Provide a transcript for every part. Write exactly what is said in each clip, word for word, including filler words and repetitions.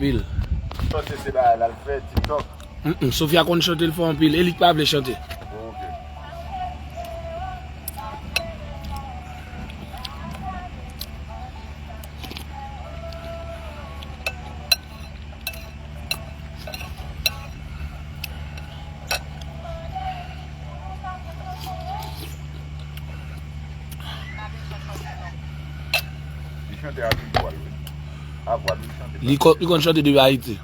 Pil. Panse se bagay la l fè TikTok. Mm, mm, Sofia konn chante, l fò anpil. E li k pa vle chante. Ok. Li chante avèk vwa l, wi. A vwa l, wi, li chante. Li kon-, li konn chante depi Ayiti.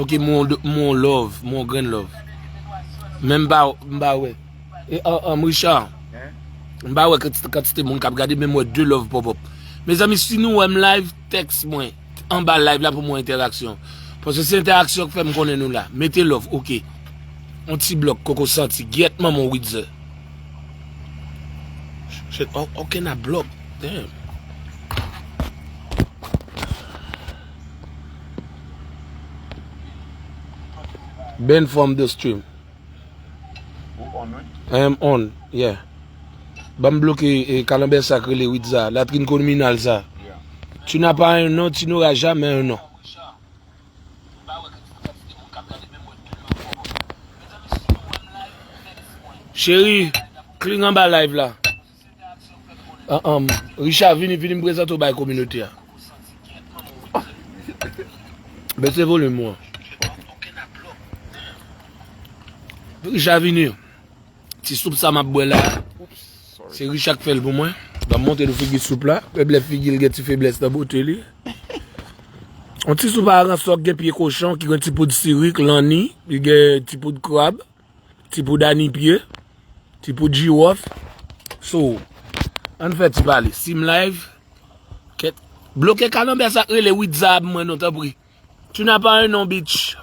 Ok, mon, mon love, mon grenn love. Men m pa, m pa wè. E, an, an, Richard, m pa wè kantite, kantite moun k ap gade, men m wè de love pop up. Mezanmi, si nou wè m live, tèks mwen anba live la pou mwen entèraksyon. Paske se entèraksyon k fè m konnen nou la. Mete love, ok. On ti blòk, koko santi. Gyèt manman Witzer. Shit, oh, ok, n ap blòk. Damn. Ban from the stream. Ou on, wi? I am on, yeah. Ban m bloke, e, kalanbè sa k rele Witza, latrin kominal sa. Yeah. Tu n'as pas un nom, tu n'auras jamais un nom. Cheri, klik anba live la. An, an, Richard, vini, vini m prezante w bay kominote a. Bese volim ou an. Richard, vini. Ti soup sa m ap bwè la, se Richard k fè l pou mwen. M ap montre nou figi soup la. Feblès figi l, gen ti feblès nan bote li. Yon ti soup aransòk, gen pye kochon, ki gen ti poud sirik, lanni, li gen ti poud krab, ti poud anipye, ti poud jiwòf. So, ann fè ti pale. Sim live, kèt. Bloke kalanbè sa k rele Witza a pou mwen non, tanpri. Tu n'as pas un nom, bitch.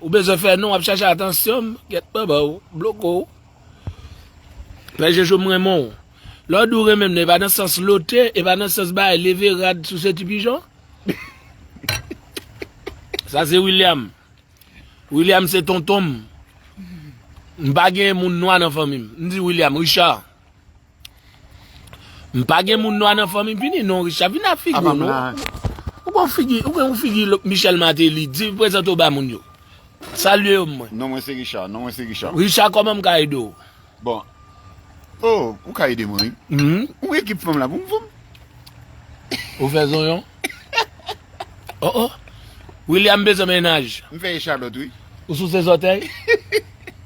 Ou bezwen fè non, w ap chache atansyon m. Gyèt manman w, bloko w. Pè Jojo, m renmen w. Lè w di w renmen m nan, e pa nan sans lote, e pa nan sans bay leve rad sou se ti pijon. Sa se William. William se tonton m. M pa gen moun nwa nan fanmi m. M di William, Richard. M pa gen moun nwa nan fanmi m, vini non, Richard, vini ak figi w non. Ou, ou, ou bon figi, ou gen yon figi Michel Martelly, di prezante w ba moun yo. Salye yo mwen. Non, mwen se Richard, non, mwen se Richard. Richard, kòman m ka ede w? Bon. Oh, ou ka ede mwen, wi. Mhm. Ou ekip fanm la pou m, pou m. Ou fè zonyon? Oh, oh. William bezwen mennaj. M fè echalòt, wi. Ou souse zòtèy?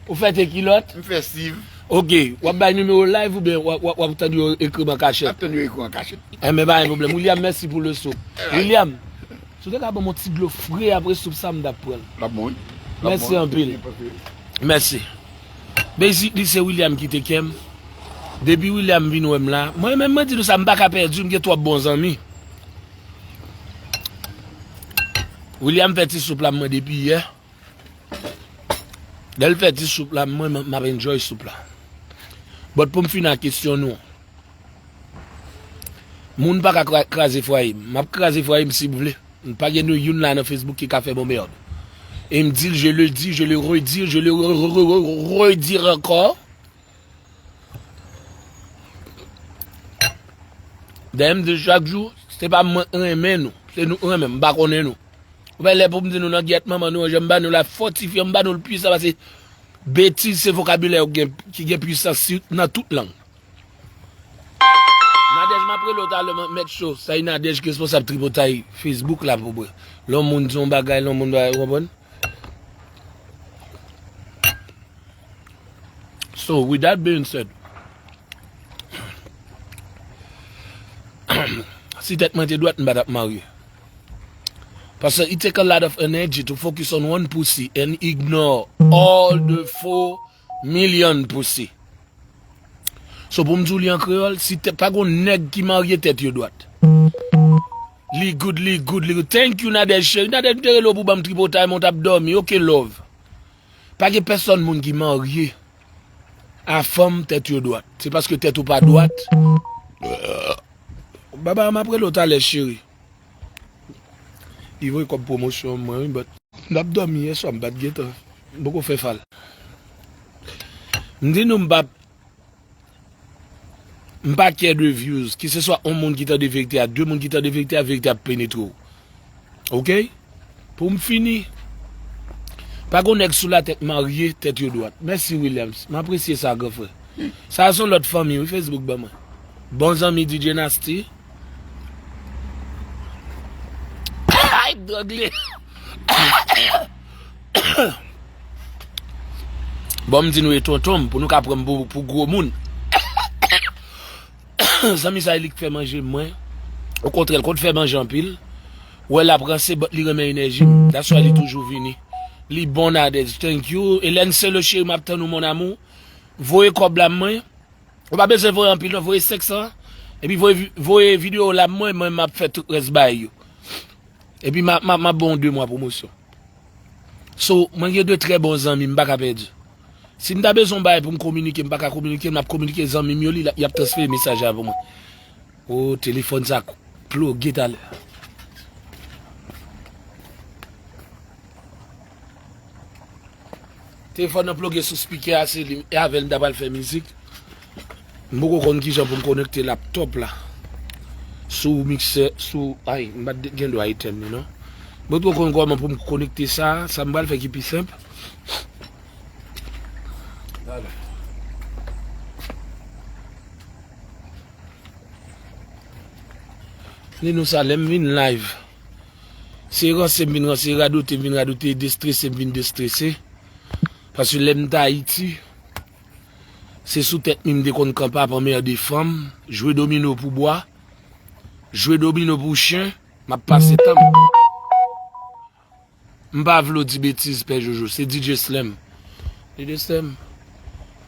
Ou fè te kilòt? M fè siv. Ok, w ap bay nimewo live oubyen w ap, w ap, w ap tann yo ekri m an kachèt? M ap tann yo ekri an kachèt. Enben, pa gen pwoblèm. William, mèsi pou le soup. William, si w te ka ban m yon ti dlo fre apre soup sa, m t ap pran l. L ap bon, wi. Mèsi anpil. Mèsi. Basically, se William ki te kè m. Depi William vin wè m la, mwen menm, mwen di nou sa, m pa ka pèdi, m gen twòp bon zanmi. William fè ti soup la mwen depi yè. Lè l fè ti soup la, mwen, m, m ap enjoy soup la. But pou m fin ak kesyon nou, moun pa ka kra-, kraze fwaye m. M ap kraze fwaye m si m vle. M pa gen nou youn la nan Facebook ki ka fè m yon mèd. E m di l, je le dis, je le redis, je le re, re, re, re, redire encore. Dayè m di chak jou, se pa mwen k renmen nou, se nou k renmen m, m pa konnen nou. Ou wè lè pou m di nou nan gyèt manman nou an, jan m ba nou la fòtifye, m ba nou l pwisan pase betiz, se vokabilè ki gen, ki gen pwisans nan tout lang. Nadège, m ap rele w talè, m, Mèt Cho, sa e Nadège ki responsab tripotay Facebook la pou mwen. Lè yon moun di yon bagay, lè yon moun bagay, ou konprann? So, with that being said, si tèt mwen te dwat, m pa t ap marye. Paske it take a lot of energy to focus on one pussy and ignore all the four million pussy. So, pou m di w li an kreyòl, si tèt, pa gon nèg ki marye tèt yo dwat. Li good, li good, li good. Thank you, Nadège cheri. Nadège, m te rele w pou ban m tripotay, men w t ap dòmi. Ok, love. Pa gen pèsòn moun ki marye a fanm tèt yo dwat. Se paske tèt ou pa dwat. Baba, m ap rele w talè, cheri. Li voye kòb pwomosyon mwen, wi, but m t ap dòmi yè swa, m pa t gentan. M poko fè fal. M di nou m p ap, m pa care de views. Keseswa yon moun ki tande verite a, de moun ki tande verite a, verite a ap penetre w. Oke? Pou m fini, pa gon nèg sou latè k marye, tèt yo dwat. Mèsi, Williams. M apresye sa, gran frè. Sa a se yon lòt fanmi, wi, Facebook ban mwen. Bon zanmi D J Nasty. Ay, m trangle. Bon, m di nou e tonton m, pou nou ka pran m pou, pou gwo moun. Zanmi sa, e li k fè manje mwen. Okontrè, l konn fè manje anpil. Ou wè l ap ranse, but li renmen enèji m. That's why li toujou vini. Li bon nadèj. Thank you. Hélène Selo, cheri, m ap tann ou, mon amour. Voye kòb la mwen. Ou pa bezwen voye anpil, non. Voye senk san. Epi voye vi-, voye videyo la mwen, mwen, m ap fè tout rès bagay yo. Epi m a, m a, m ap ba w de mwa pwomosyon. So, mwen gen de trè bon zanmi, m pa ka pèdi. Si m ta bezwen yon bagay pou m kominike, m pa ka kominike, m ap kominike zanmi m yo, li, y ap transfere mesaj la pou mwen. O, telefòn sa k-, ploge talè. Telefòn nan ploge sou spikè a, se li, e avè l m ta pral fè mizik. M poko konn kijan pou m konekte laptop la sou miksè, sou, ay, m pa t gen dwa etèn li, non. Mwen poko konn kòman pou m konekte sa, sa m pral fè ki pi senp. Li nou sa, lè m vin live, se ranse m vin ranse, radote m vin radote, destrese m vin destrese. Paske lè m t Ayiti, se sou tèt mi m te konn kanpe ap anmède fanm, jwe domino pou bwa, jwe domino pou chen, m ap pase tan m. M pa vle w di betiz, Pè Jojo, se D J Slam. D J Slam,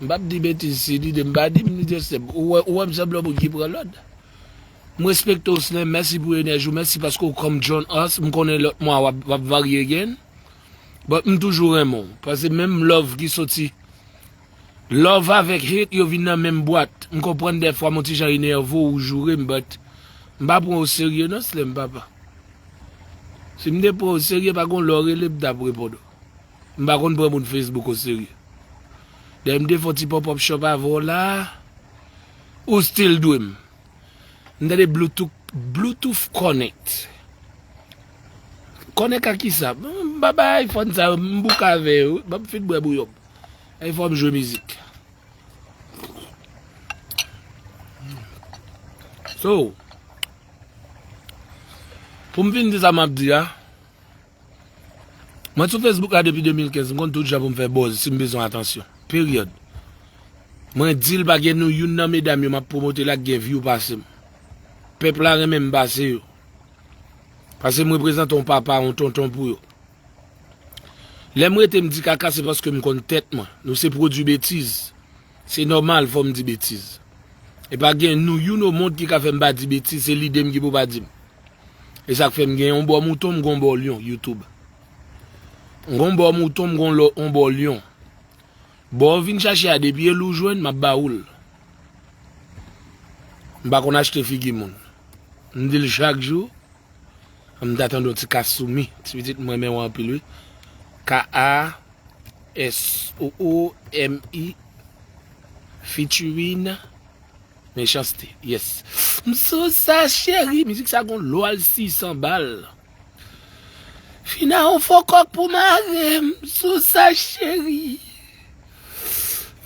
m p ap di betiz, se lide m pa di m D J Slam. Ou wè, ou wè m sanble yon moun ki pran lòd. M respekte w, Slam, mèsi pou enèji w, mèsi paske w come join us. M konnen lòt mwa w ap, w ap varye again. But m toujou renmen w. Paske menm love ki soti, love avèk hate, yo vin nan menm bwat. M konprann dèfwa m yon ti jan enève w, ou joure m, but m pa pran w serye non, Slam, papa. Si m te pran w serye, pa gon lè w rele m t ap reponn ou. M pa konn pran moun Facebook o serye. Dayè m te fè yon ti pop up shop avè w la, ou still dwe m. M tande Bluetooth, Bluetooth connect. Connect a kisa? M pa bay iPhone sa yo, m bouke avè yo, ban m fin bwè bouyon m. Epi fò m jwe mizik. So, pou m fin di sa m ap di a, mwen sou Facebook la depi de mil kenz, m konn tout jan pou m fè buzz si m bezwen atansyon. Peryòd. Mwen di l pa gen nou youn nan medam yo m ap pwomote la k gen view pase m. Pèp la renmen m pase yo. Paske m reprezante yon papa, yon tonton pou yo. Lè m rete m di kaka, se paske m konn tèt mwen. Nou se pwodui betiz. Se nòmal, fò m di betiz. E pa gen nou youn o mond ki ka fè m pa di betiz, se lide m ki pou pa di m. E sa k fè m gen yon bò mouton, m gen yon bò lyon, YouTube. M gen yon bò mouton, m gen yon lò-, yon bò lyon. Bò w vin chache a, depi e li w jwenn, m ap ba ou l. M pa konn achte figi moun. M di l chak jou, m ta tande yon ti Kasumi. Ti pitit m renmen w anpil, wi. K A S O O M I featuring Mechanste, yes. M sou sa, cheri. Mizik sa gon lwa l sisan bal. Vin a yon fo kòk pou mare m. M sou sa, cheri.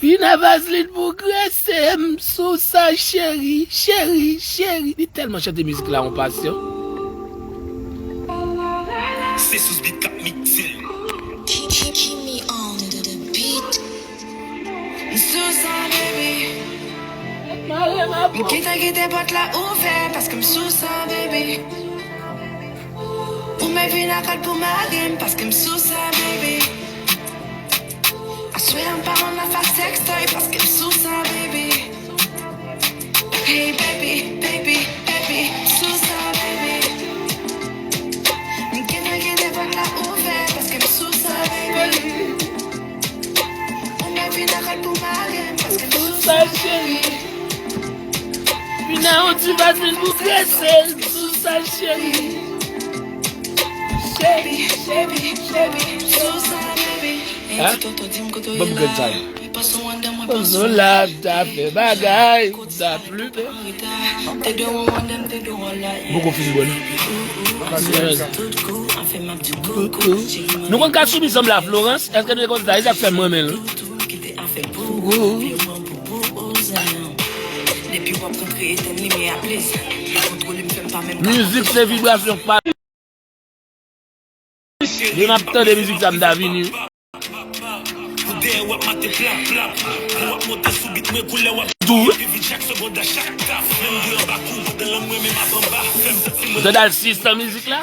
Vin a vazlin pou grese m. M sou sa, cheri. Cheri, cheri. Li tèlman chante mizik la yon pasyon. Se Sous Beat k ap mikse l. Kiki me on the beat. M sou sa, baby. M gentan kite pòt la ouvè, paske m sou sa, baby. Ou mèt vin a kòd pou mare m, paske m sou sa, baby. Aswè a m pa manm nan fè sextoy, paske m sou sa, baby. Hey, baby, baby, baby, m sou sa, baby. M gentan kite pòt la ouvè, paske m sou sa, baby. Ou mèt vin a kòd pou mare m, paske m sou sa, cheri. Vin a yon ti vazlin pou grese l, m sou sa, cheri. Cheri, cheri, cheri, m sou sa, baby. Hein? Ban m grenn sa yo. Panse w anndan mwen, panse w la, ta fè bagay, ta pli bèl. Poko fin bwè non. Nou konn ka soumiz ansanm la, Florence? Èske nou te konn sa? E sa k fè m renmen l wi. Depi w ap rantre etèn limyè a, please. Kontwole m, fè m pa menm ka. Mizik se vibrasyon k pa. Depi m ap tande mizik sa, m ta vini. Tou. Ou tande al sistan mizik la?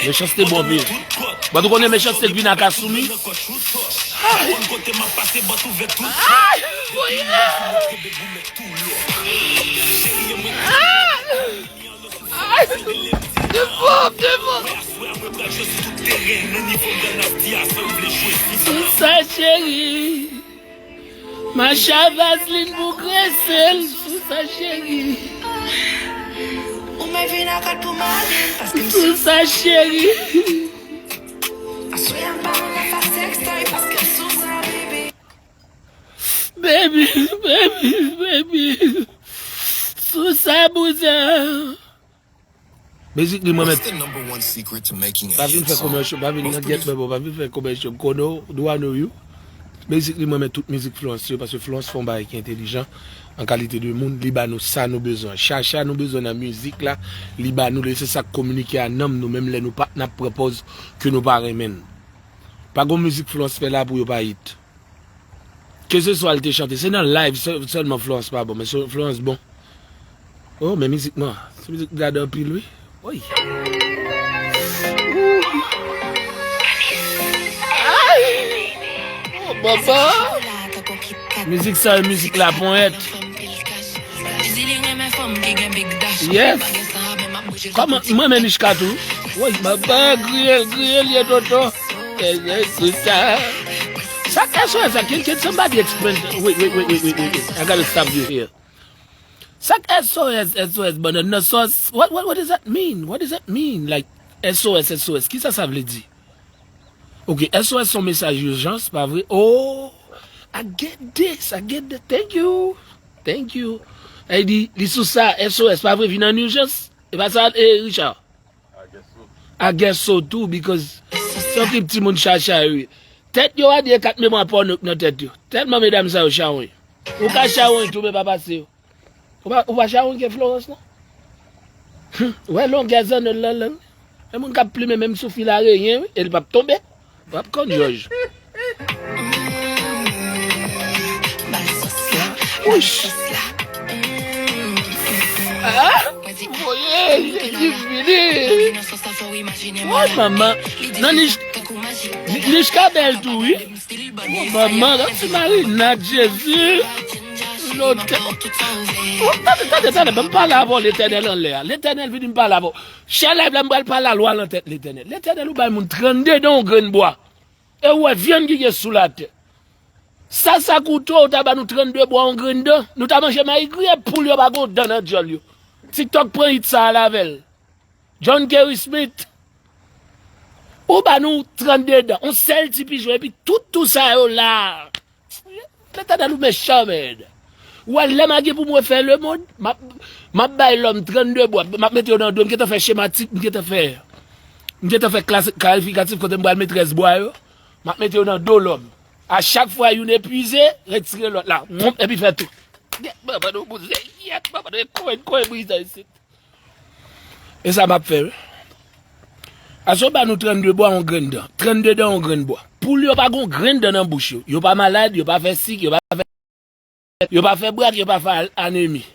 Mechanste bon anpil. Bon, ou konnen Mechanste k vin ak Assoumi? Ay! Ay! Voye! Ay! Ay! Devan, devan! Sou sa, cheri. Macha Vaseline pou grese l, sou sa cheri. Ou mèt vin ak kòd pou mande m, paske m sou sa cheri. Aswè a m pa nan afè sèks toy, paske m sou sa, baby. Baby, baby, baby. Sou sa, bouzen. Mizik li mwen mèt. Pa vin fè commercial, pa vin nan gyèt mwen, bro, pa vin fè commercial. Kono, do I know you? Mizik li mwen mèt tout mizik Florence yo, paske Florence fè yon bagay ki entèlijan an kalite de moun, li ba nou sa nou bezwen. Chacha nou bezwen nan mizik la, li ba nou li, se sa k kominike a nanm nou, menm lè nou pa, n ap pran pòz ke nou pa renmen l. Pa gon mizik Florence fè la pou yo pa hit. Keseswa l te chante, se nan live sè-, sèlman Florence pa bon, men se Florence bon. Oh, men mizik mwen, se mizik m gade anpil, wi. Woy. Ay! Oh, baba! Mizik sa, e mizik laponyèt. Yes! Kòman, mwen men Nishka tou. Woy, baba, griye, griye, l ye toto. Sou sa. Sa k S O S la? Can, can somebody explain? Wait, wait, wait, wait, wait, wait, wait. I gotta stop you here. Sa k S O S, S O S, bann nan sòs. What, what, what does that mean? What does that mean? Like, S O S, S O S, kisa sa vle di? Ok, S O S se yon mesaj ijans, pa vre? Oh, I get this, I get the, thank you, thank you. Li di, li sou sa, S O S, pa vre, vin an ijans. E pa sa, eh, Richard? I guess so too, because se yon klip timoun chacha yo ye. Tèt yo a di e kat memwa pòno k nan tèt yo. Tèlman medam sa yo chawony. Ou ka chawony tou, men pa pase yo. Ou pa, ou pa chawony ke Florence, non? Hum, ou wè longè zannèl lan, lan. E moun k ap plimen menm sou fil areyen, wi, e l p ap tonbe. W ap konn, Jòj. Wouch! Ah! Voye, li vini. Woy, manman. Nan nich, nich ka bèl tou, wi. Woy, manman, gad ti marinad, Jezi. Lotè. Oh, tande, tande, tande, ban m pale avè w, Letènèl anlè a. Letènèl vini m pale avè w. Chè live la, m pral pale a lwa nan tèt Letènèl. Letènèl, ou bay moun trannde dan yon grenn bwa. E ou wè vyann ki gen sou latè. Sa, sa kouto, ou ta ba nou trannde bwa, yon grenn dan. Nou ta manje mayi griye, poul yo pa gon dan nan dyòl yo. TikTok pran hit sa a l avè l. John Kerry Smith. Ou ba nou trannde dan, yon sèl ti pijon, epi tout tou sa yo la. Letènèl ou mechan, man. Ou wè lè m a gen pou mwen fè lemonn, m ap, m ap bay lòm trannde bwa, m ap mete yo nan do, m gentan fè chematik, m gentan fè, m gentan fè klas, kalifikatif kote m pral met rès bwa yo, m ap mete yo nan do lòm. A chak fwa youn epuize, retire lòt la, mwonp, epi fè tou. Gyèt manman nou bouzen, gyèt manman nou, e kwen, kwen brize isit. E sa m ap fè, wi. Aswè ba nou trannde bwa, yon grenn dan. Trannde dan, yon grenn bwa. Poul yo pa gon grenn dan nan bouch yo. Yo pa malad, yo pa fè sik, yo pa fè, yo pa fè brak, yo pa fè anemi.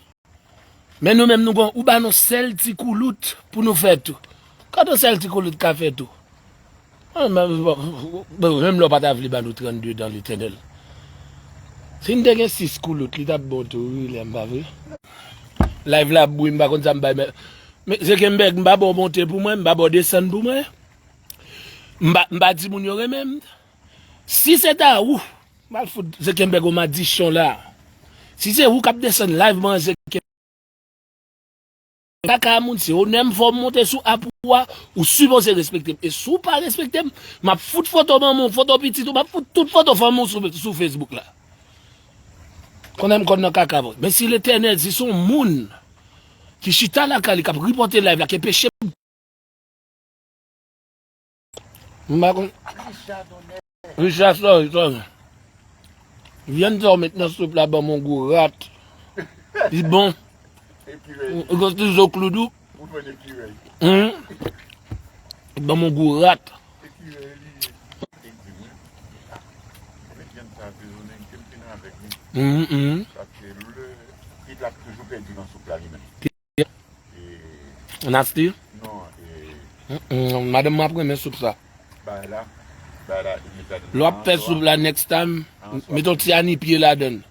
Men nou menm, nou gon, ou ba nou sèl ti koulout pou nou fè tou. Kote yon sèl ti koulout ka fè tou? Ah, men, bon, bon, menm lè w pa ta vle ba nou trannde dan, Letènèl. Si n te gen sis koulout, li t ap bon tou, wi, lè m pa vre. Live la ap bouyi, m pa konn sa m bay, men, men Zekenbèg, m pa ba w monte pou mwen, m pa ba w desann pou mwen. M pa, m pa di moun yo renmen m. Si se ta ou, m al fout Zekenbèg yon madichon la. Si se ou k ap desann live mwen, Zekenbèg, kaka a moun, se onè m fè w monte sou app ou a, ou sipoze respekte m. E si w pa respekte m, m ap fout foto manman w, foto pitit ou, m ap fout tout foto fanmi w sou, sou Facebook la. Konnen m konn nan kaka vre. Men si Letènèl, si se yon moun ki chita lakay li, k ap ripòte live la, ke peche m. M pa konn. Richard, sorry, sorry. Vyann sa w met nan soup la ban m yon gou rat. Li bon. Ou konn ti zo kloudou. Hum. Li ban m yon gou rat. Hum, hum. Nasty? Non, e... Mm, mm, madanm mwen ap renmen soup sa. Lè w ap fè soup la, next time, met yon ti anipye ladan l.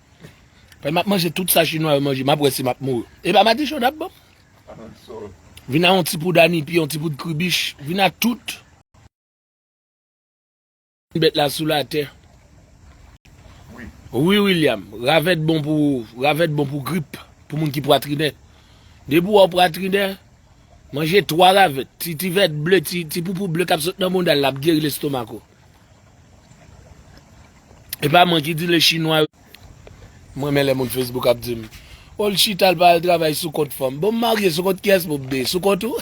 Paske m ap manje tout sa chinwa yo manje, m ap wè si m ap mouri. E pa madichon n ap ban m? Vin a yon ti poud anipye, yon ti poud kribich, vin a tout. Bèt la sou latè. Wi, William, ravèt bon pou, ravèt bon pou grip, pou moun ki pwatrinè. Depi w pwatrinè, manje twa ravèt, ti, ti vèt ble, ti, ti poupou ble k ap sot nan bouda l, l ap geri lestomak ou. E pa mwen ki di le chinwa yo. Mwen renmen lè moun Facebook ap di m, o, l chita, l pa al travay sou kont fanm. Bon, m marye, sou kont kiyès pou m be? Sou kont ou?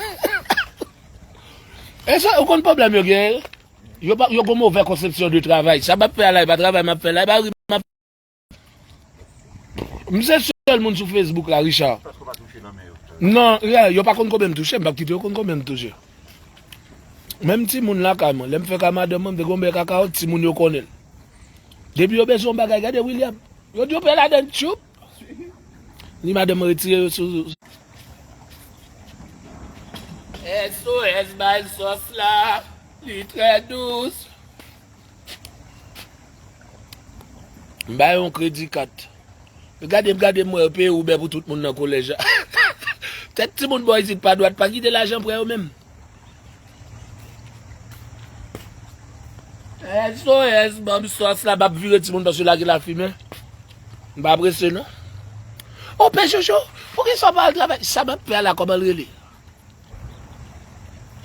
E sa, ou konn pwoblèm yo genyen? Yo pa, yo gon movè konsepsyon de travay. Sa m ap fè a la, e pa travay m ap fè la, e pa ri m ap... M se sèl moun sou Facebook la, Richard. Non, yeah, yo pa konn konbyen m touche, m p ap kite yo konn konbyen m touche. Menm timoun lakay mwen, lè m fè kay madanm mwen, m te gon bèl kakawòt, timoun yo konnen l. Depi yo bezwen yon bagay, gade William. Yo di yo pè ladan tchoup. Ni madanm mwen retire yo sou. S O S bay sòs la, li trè dous. M ba yo yon kredi kat. Gade m, gade m, wè yo peye Uber pou tout moun nan kolèj la. Tèt timoun bò isit pa dwat, pa kite lajan pran yo menm. S O S, ban m sòs la, m ap vire timoun paske lage lafimen. M pa prese non. O, Pè Jojo, poukisa w pa al travay? Sa m ap fè a la, kòman l rele?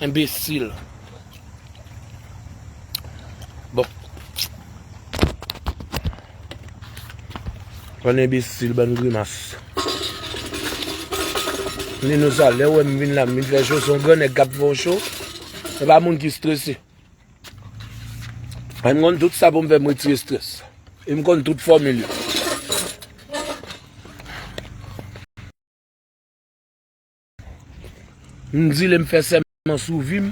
Enbesil. Bon. Bann enbesil, bann grimas. Ni nou sa, lè w wè m vin la, m vin fè cho, se yon gran nèg k ap fè yon cho. Se pa moun ki strese. Men m konn tout sa pou m fè m retire strès. E m konn tout fòmil yo. M di lè m fè sèman sou vi m,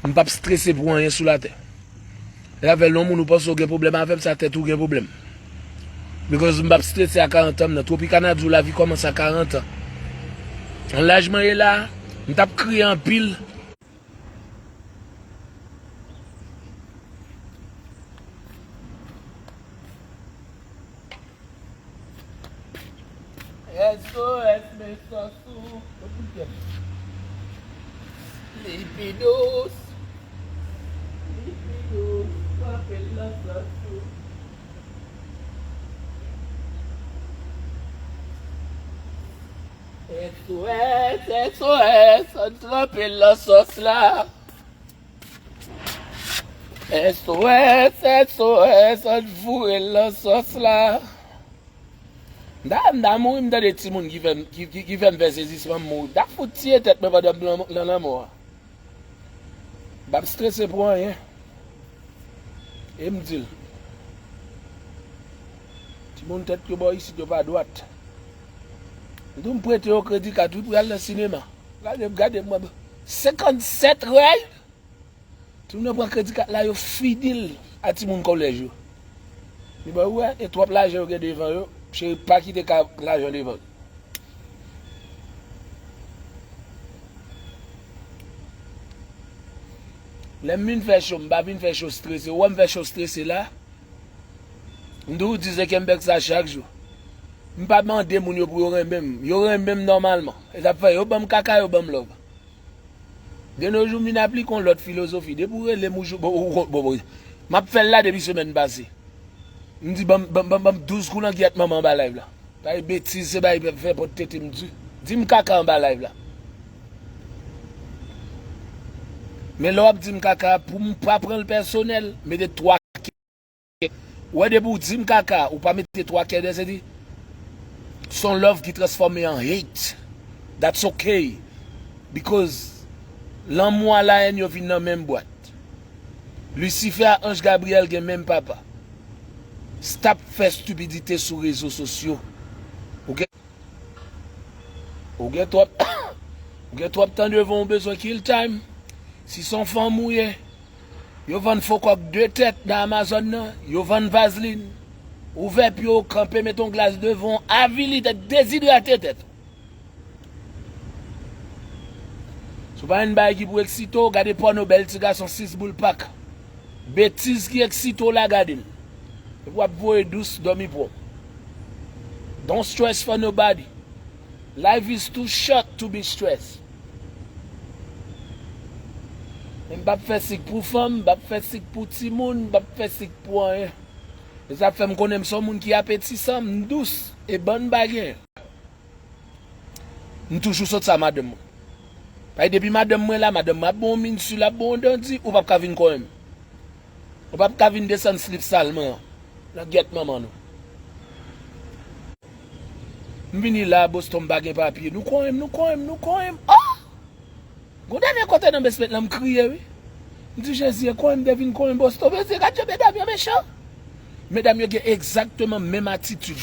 m p ap strese pou anyen sou latè. Lè avè yon moun ou panse w gen pwoblèm avè m, sa tèt ou gen pwoblèm. Because m p ap strese a karant an m nan. Tropicana di w lavi kòmanse a karant an. Nan laj mwen ye la, m t ap kriye anpil. S O S, men sòs ou. Li pi dous. Li pi dous. Frape l nan sòs ou. S O S, S O S, ann tranpe l nan sòs la. S O S, S O S, ann foure l nan sòs la. M ta, m ta mouri, m tande timoun ki fè m, ki, ki, ki fè m fè sezisman, m mouri. M ta fout tiye tèt mwen pandan m nan, nan lanmò a. M p ap strese pou anyen. E m di l, timoun tèt yo bò isit yo pa dwat. M di w m prete yo kredi kat wi pou y al nan sinema. Gade, gade mwen. Senkannsèt rèy. Timoun yo pran kredi kat la, yo fini l a timoun kolèj yo. Li ba ou wè, e twòp lajan yo gen devan yo, cheri pa kite ka lajan devan yo. Lè m vin fè cho, m pa vin fè cho strese. Ou wè m fè cho strese la? M di w di Zuckerberg sa chak jou. M pa mande moun yo pou yo renmen m. Yo renmen m nòmalman. E sa fè yo ban m kaka, yo ban m love. De nos jours, m vin aplike yon lòt filozofi. Depi w rele m, ou jou, bon, ou, bon, bon, m ap fè l la depi semèn pase. M di, ban m, ban m, ban m, ban m douz kou langyèt manman anba live la. Bay betiz, se bay fè pòt tete m di. Di m kaka anba live la. Men lè w ap di m kaka, pou m pa pran l pèsonèl, mete twa kè. Ou wè, depi w di m kaka, ou pa mete twa kè dèyè, se di, se yon love ki transfòme an hate. That's okay. Because lanmou a la haine yo vin nan menm bwat. Lisifè a Anj Gabriyèl gen menm papa. Stop fè stipidite sou rezo sosyo. Ou gen, ou gen twòp, ou gen twòp tan devan w bezwen kill time. Si se yon fanm ou ye, yo vann fo kòk de tèt nan Amazon nan, yo vann vazlin. Ouvè pye w, kanpe, met yon glas devan w, avili tèt, dezidrate tèt. Si w pa yon bagay ki pou eksite w, gade pòno bèl ti gason sis boul pak. Betiz ki eksite w la, gade l. Epi w ap voye dous, dòmi pwòp. Don't stress for nobody. Life is too short to be stressed. M p ap fè sik pou fanm, m p ap fè sik pou timoun, m p ap fè sik pou anyen. E sa fè m konnen m se yon moun ki apetisan, m dous, e bann bagay. M toujou sot sa madanm mwen. Paske depi madanm mwen la, madanm mwen ap bon yon minswi, l ap bon yon dandi, ou p ap ka vin kòrè m. Ou p ap ka vin desann slip sal mwen an. Nan gyèt manman nou. M vini la, Boston, m pa gen papye. Nou kòrè m, nou kòrè m, nou kòrè m. Oh! Gon dènye kote nan basement lan, m kriye, wi. M di, Jezi, e kòrè m te vin kòrè m, Boston. Mesye, gad jan medam yo mechan. Medam yo gen egzakteman menm atitid.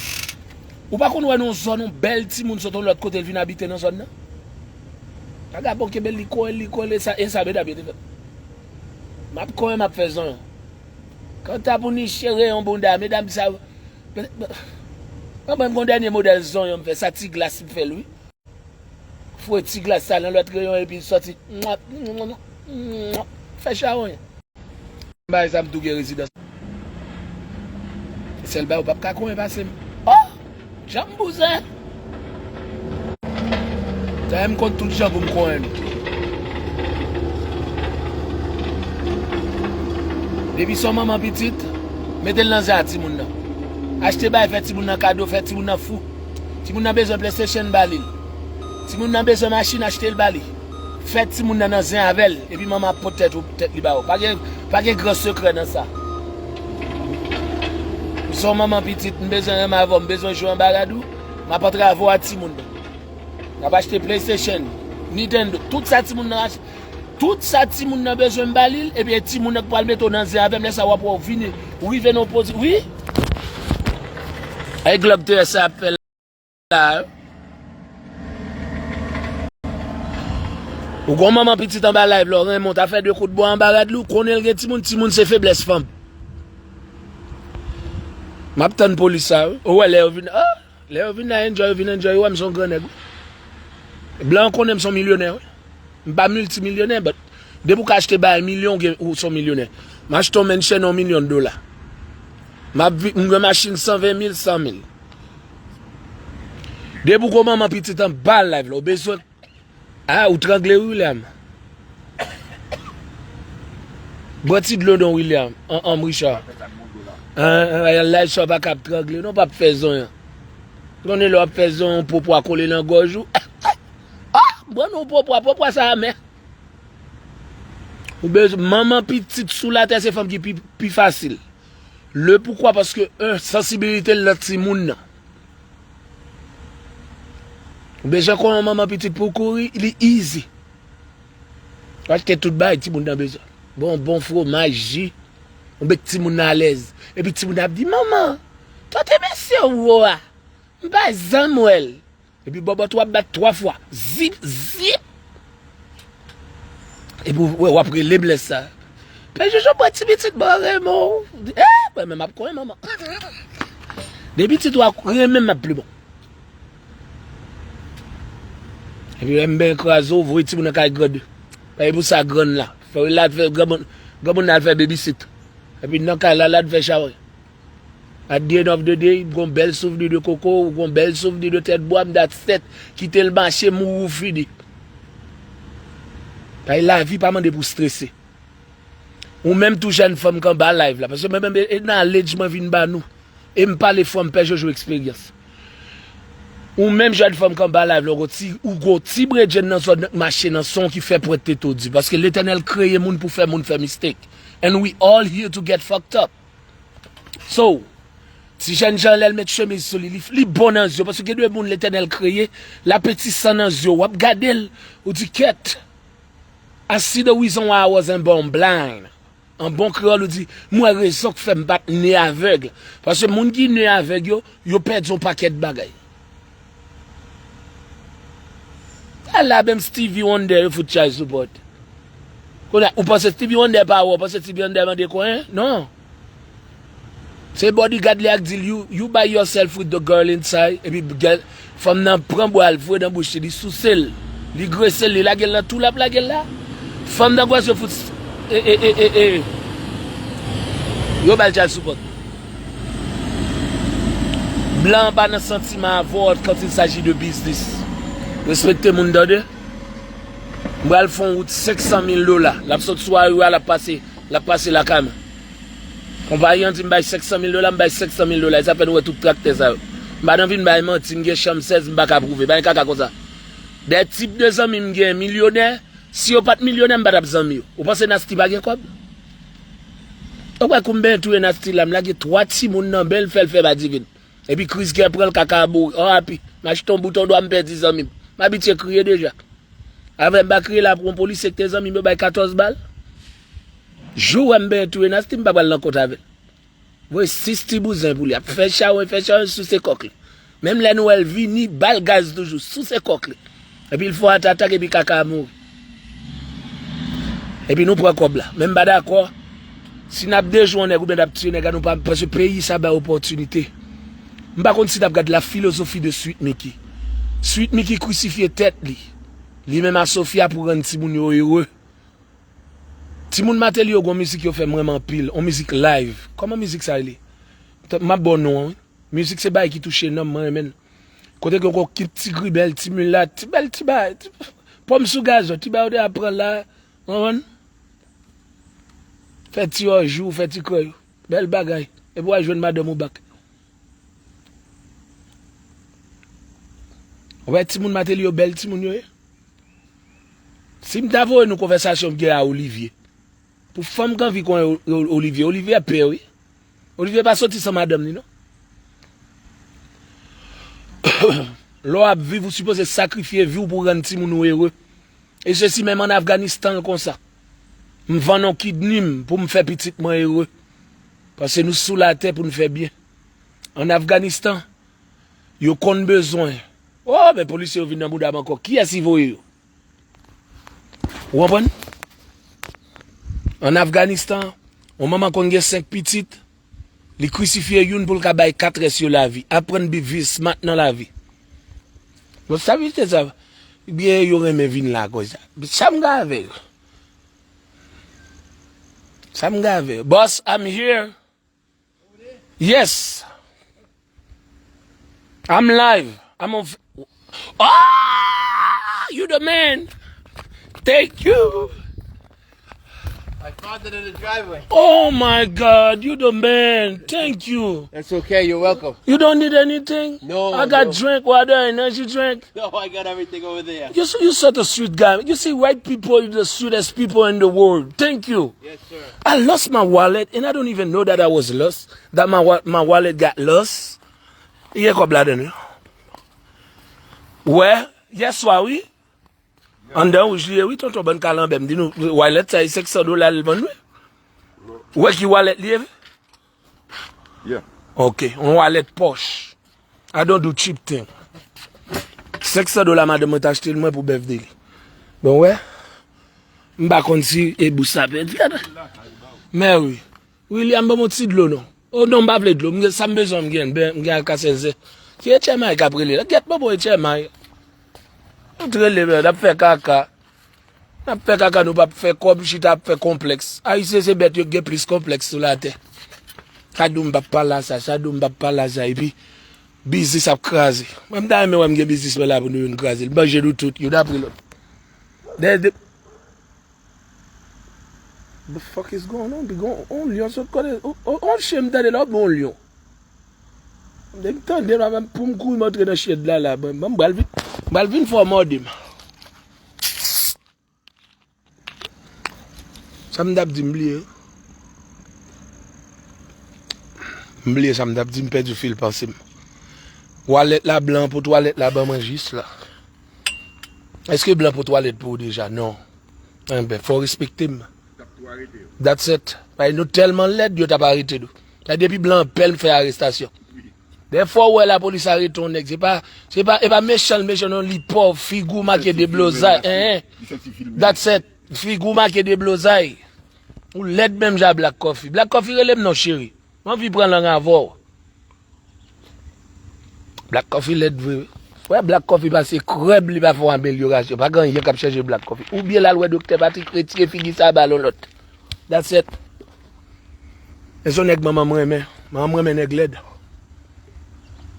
Ou pa konn wè nan yon zòn, yon bèl timoun sot yon lòt kote, l vin abite nan zòn nan? Vagabon kenbe l, li kòrè l, li kòrè l, e sa, e sa medam yo te fè. M ap kòrè, m ap fè zonyon. Kanta pou niche reyon bounda, medam sa yo. Mwen menm gon dènye modèl zonyon m fè, sa ti glas m fè l, wi. Foure ti glas sa nan lòt reyon epi sòti. Fè chawony. Bagay sa m tou gen rezidans. Sèl bagay ou p ap ka konyen pase m. Oh! Janm bouzen. Dayè m konn tout jan pou m konyen nou. Depi se yon manman pitit, mete l nan zen a timoun nan. Achte bagay, fè timoun nan kado, fè timoun nan fou. Timoun nan bezwen PlayStation, ba li l. Timoun nan bezwen machin, achte l ba li. Fè timoun nan nan zen avè l, epi manman ap pot tèt ou, tèt li ba ou. Pa gen, pa gen gran sekrè nan sa. M se yon manman pitit, m bezwen renmen avè w, m bezwen jwe anba rad ou, m ap antrave w a timoun nan. M ap achte PlayStation, Nintendo, tout sa timoun nan achte, tout sa timoun nan bezwen m ba li l, epi e timoun nan k pral mete w nan zen avè m, lè sa w ap wè w vini, ou rive nan yon pozi, wi. Ay glòg tè sa ap fè la. Ou gon manman pitit anba live la, w renmen w ta fè de kout bwa anba rad li, ou konnen l gen timoun, timoun se feblès fanm. M ap tann polis sa, wi. Ou wè lè yo vin, ah, lè yo vin la enjoy, yo vin enjoy, yo wè m se yon gran nèg, wi. Blan yo konnen m se yon milyonè, wi. M pa miltimilyonè, but depi w ka achte bagay milyon, ou gen, ou se yon milyonè. M achte yon mansion yon milyon dola. M ap vi-, m gen machin san ven mil, san mil. Depi w gon manman pitit anba live la, ou bezwen. Ah, ou trangle wi, William. Bwè ti dlo non, William. An, an, Richard. An, an, live sa w pa ka ap trangle non, p ap fè zonyon. Konnen lè w ap fè zonyon, yon po pwa kole nan gòj ou. Ah, bwè non, po pwa, po pwa sa amè. Ou bezwen, manman pitit sou latè, se fanm ki pi, pi fasil. Le poukwa? Paske, en, sansibilite l nan timoun nan. Ou bezwen konn yon manman pitit pou kouri, li easy. Ou achte tout bagay timoun nan bezwen. Bon, bon fwomaj, ji. Ou met timoun nan alèz. Epi timoun nan ap di, "Manman, tante mesye ou a, m pa janm wè l." Epi bòbòt ou ap bat twa fwa. Zip, zip. Epi w, w ap rele m lè sa. Pè Jojo, bwè ti pitit, mwen renmen w. Eh, mwen menm ap konyen manman. Depi pitit ou a renmen m, m ap pli bon. Epi lè m ben kraze w, voye timoun nan kay grann. Paske pou sa grann la. Fè l al fè granmoun, granmoun nan al fè babysit. Epi nan kay la, l al fè chawony. At the end of the day, ou gon bèl souvni de koko, ou gon bèl souvni de tèt bwa, m dat sèt, kite l mache, mouri ou fini. Paske lavi pa mande pou strese. Ou menm tou jèn fanm k anba live la, paske mwen menm e knowledge mwen vin ba nou. E m pale from Pè Jojo eksperyans. Ou menm jèn fanm k anba live la, ou gon ti, ou gon ti bredjenn nan zòn nan k mache nan son ki fè pwent tete w di. Paske Letènèl kreye moun pou fè moun fè mistake. And we all here to get fucked up. So, ti jènjan lè l met chemiz sou li, li, li bon nan zye w. Paske gen de moun Letènèl kreye, l apetisan nan zye w. W ap gade l, ou di, "Kèt, I see the reason why I wasn't born blind." An bon kreyòl, ou di, "M wè rezon k fè m pa t ne avèg." Paske moun ki ne avèg yo, yo pèdi yon pakèt bagay. Ala menm Stevie Wonder yo fout chay sou pòt. Kounye a, ou panse Stevie Wonder pa wè, ou panse Stevie Wonder mande konyen? Non. Se bodyguard li a k di l, "You, you by yourself with the girl inside." Epi gèl, fanm nan pran bwa l, voye nan bouch li, li souse l, li grese l, li lage l nan tou l ap lage l la. Fanm nan gwaz yo fout, e, e, e, e, e. Yo ba l chay sou pòt. Blan pa nan santiman avè w quand il s'agit de business. Respekte moun, tande. M pral fè yon wout senk san mil dola. L ap sot sou Ayou a, l ap pase, l ap pase lakay mwen. Konpayi an di m bay senk san mil dola, m bay senk san mil dola. E sa fè nou wè tout traktè sa yo. M pa nan vin bay manti, m gen chanm sèz, m pa ka pwouve. Bay kaka konsa. De tip de zanmi m gen, milyonè, si yo pa t milyonè, m pa t ap zanmi yo. Ou panse Nasty pa gen kòb? Ou wè kou m benyen touye Nasty la, m lage twa timoun nan ben l, fè l fè madivin. Epi kriz kè pran l, kaka a boure. An api, m achte yon bouton dwa, m pèdi zanmi m. M abitye kriye deja. Avè m pa kriye la pou yon polisye ki te zanmi m yo bay katòz bal. Jou w wè m benyen touye Nasty, m pa pral nan kont avè l. Voye sis ti bouzen pou li, ap fè chawony, fè chawony, souse kòk li. Menm lè nou wè l vini, ba l gaz toujou, souse kòk li. Epi l fè yon atatak epi kaka a mouri. Epi nou pran kòb la. Men m pa dakò. Si n ap dejwe yon nèg oubyen n ap tiye nèg la, nou pa, paske peyi sa bay opòtinite. M pa konn si n ap gad la filozofi de Sweet Micky. Sweet Micky krisifye tèt li. Li menm a Sofia pou rann timoun yo ere. Timoun Mateli yo gon mizik yo fè m renmen anpil. On mizik live. Kòman mizik sa rele? M ap ba w non an, wi. Mizik se bagay ki touche nanm, mwen renmen l. Kote ke w gon kit ti gribèl, ti milat, ti bèl ti bagay, ti pòm sou gazon, ti bagay yo te ap pran la, w konprann? Fè ti òji w, fè ti krèy ou. Bèl bagay. Epi w al jwenn madanm ou bak. Ou wè timoun Mateli yo bèl timoun yo ye? Si m ta voye nou konvèsasyon m gen a Olivier. Pou fanm k anvi konnen O-, O-, Olivier, Olivier pè, wi. Olivier pa soti san madanm li, non. Lè w ap viv, ou sipoze sakrifye vi w pou w rann timoun ou ere. E sesi menm an Afganistan l konsa. M vann on kidney m pou m fè pitit mwen ere. Paske nou sou latè pou n fè byen. An Afganistan, yo konn bezwen. O, men polisye yo vin nan bouda m ankò. Kiyès ki voye yo? Ou konprann? An Afganistan, yon manman konn gen senk pitit, li krisifye youn pou l ka bay kat rès yo lavi. Aprann bi-, viv smart nan lavi. Bon, sa vite sa, byen yo renmen vin la konsa. Sa m gen avè yo? Sa m gen avè yo? Boss, I'm here. Yes. I'm live. I'm on. F- Ah, you the man. Thank you. I found it in the driveway. Oh my God, you the man. Thank you. It's okay. You're welcome. You don't need anything? No, I got no. Drink, water, energy drink. No, I got everything over there. You s-, you such a sweet guy. You see, white people are the sweetest people in the world. Thank you. Yes, sir. I lost my wallet, and I don't even know that I was lost. That my wa-, my wallet got lost. Li gen kòb ladan l, wi. Ou wè, yèswa, wi. Anndan wouj li ye, wi, tonton, bann kalanbè. M di nou, wallet sa, e senk san dola l vann, wi. Ou wè ki wallet li ye, wi? Yeah. Ok, yon wallet pòch. I don't do cheap thing. Senk san dola madanm mwen t achte l mwen pou birthday li. Bon, wè. M pa konn si e bous sa pèdi. Men wi. William, ban m yon ti dlo non. O non, m pa vle dlo. M gen, sa m bezwen, m gen, m gen alka sèzè. Ki H M I k ap rele la? Gèt ban m yon H M I. Ou t rele, men, n ap fè kaka. N ap fè kaka, nou p ap fè kòb, chita ap fè konplèks. Ayisyen se bèt yo k gen plis konplèks sou latè. Sa di w m p ap pale a sa, sa di w m p ap pale a sa, epi biznis ap kraze. Mwen, m ta renmen wè m gen biznis mwen la pou nou youn kraze l. Manje nou tout, youn apre lòt. Dèyè de, the fuck is going on? Gon, on lyon sot kote, on, on, on chen m tande la, on lyon. Depi tande la, pou m kouri m antre nan shed la, la, bon, bon, m pral vin, m pral vin fò mòde m. Sa m t ap di, m bliye. M bliye sa m t ap di, m pèdi fil panse m. Walèt la blan pou twalèt la ban mwen jis la. Èske blan pou twalèt pou ou deja? Non. Enben, fò w respekte m. That's it. Paske nou tèlman lèd, yo t ap arete nou. Sa depi blan pèl m fè arestasyon. Dèfwa w wè lapolis arete yon nèg, se pa, se pa, e pa mechan l mechan non, li pòv, figi w make deblozay, en, en. That's it. Figi w make deblozay. Ou lèd menm jan a Black Coffee. Black Coffee rele m non cheri. M anvi pran lang avè w. Black Coffee lèd vre wi. Wè Black Coffee pase krèb li pa fè yon amelyorasyon. Pa gen anyen k ap chanje Black Coffee. Oubyen l al wè doktè Patrick retire figi sa ba l yon lòt. That's it. E se yon nèg manman m renmen. Manman m renmen nèg lèd.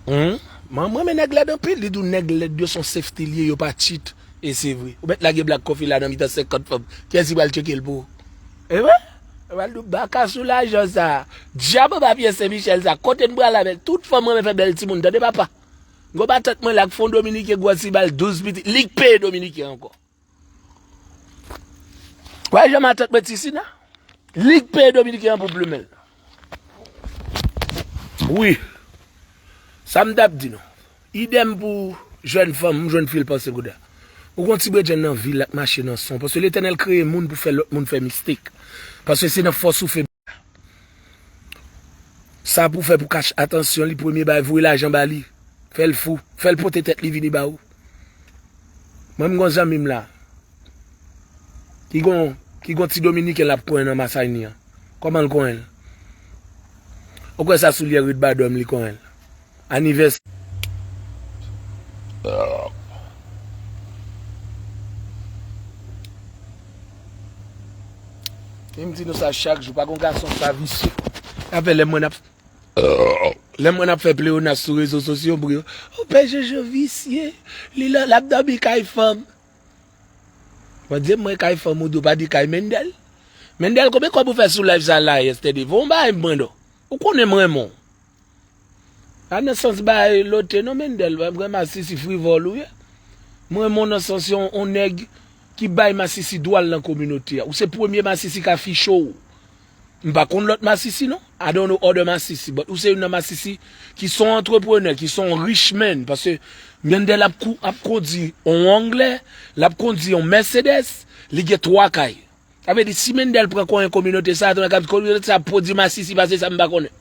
Hmm? Manman m renmen nèg lèd anpil. Li di w nèg lèd yo se yon safety li ye, yo pa cheat. E se vre. Ou mèt lage Black Coffee la nan mitan senkant fanm. Kiyès ki pral tcheke l pou ou? E vre? Yo pral di w baka sou lajan sa. Dyab anba pye Sen Michèl sa. Kote n pral avè l? Tout fanm renmen fè bèl timoun. Tande papa. Gwo matant mwen la k fè yon dominiken gwòs li ba l douz pitit. Li k peye dominiken an ankò. Wè jan matant mwen ti Sina. Li k peye dominiken an pou plimen l. Wi. Sa m t ap di nou. Idèm pou jèn fanm, m jwenn fil panse kouda. Ou gon ti bredjenn nan vil la k mache nan son. Paske Letènèl kreye moun pou fè lòt moun fè mistik. Paske se nan fòs ou feblès. Sa pou fè pou kach atansyon li, premye bagay, voye lajan ba li. Fè l fou. Fè l pote tèt li vini ba ou. Mwen, m gon zanmi m la. Ki gon, ki gon ti dominiken l ap konyen nan Masayni an. Kòman l konyen l? Ou kwè sa soulye Red Bottom li konyen l? Anivès. E m di nou sa chak jou, pa gon gason sa visye. Afè lè mwen ap, lè mwen ap fè pleyonas sou rezo sosyo, m ri, o pè Jojo visye, li la, l ap dòmi kay fanm. Mwen di mwen kay fanm ou di w pa di kay Mendel. Mendel, konbyen kòb ou fè sou live sa la yesterday? Voye yon bagay mwen non. Ou konnen m renmen w. Pa nan sans bay lote non Mendel, m renmen masisi frivòl ou ye. M renmen w nan sans yon, yon nèg ki bay masisi dwa l nan kominote a. Ou se premye masisi k afiche w. M pa konn lòt masisi non. I don't know other masisi, but ou se youn nan masisi ki se yon antreprenè, ki se yon rich man, paske Mendel ap kou, ap kondi yon Wrangler, l ap kondi yon Mercedes, li gen twa kay. Sa vle di si Mendel pran konyen kominote sa, tonè kap kominote sa ap pwodui masisi pase sa m pa konnen.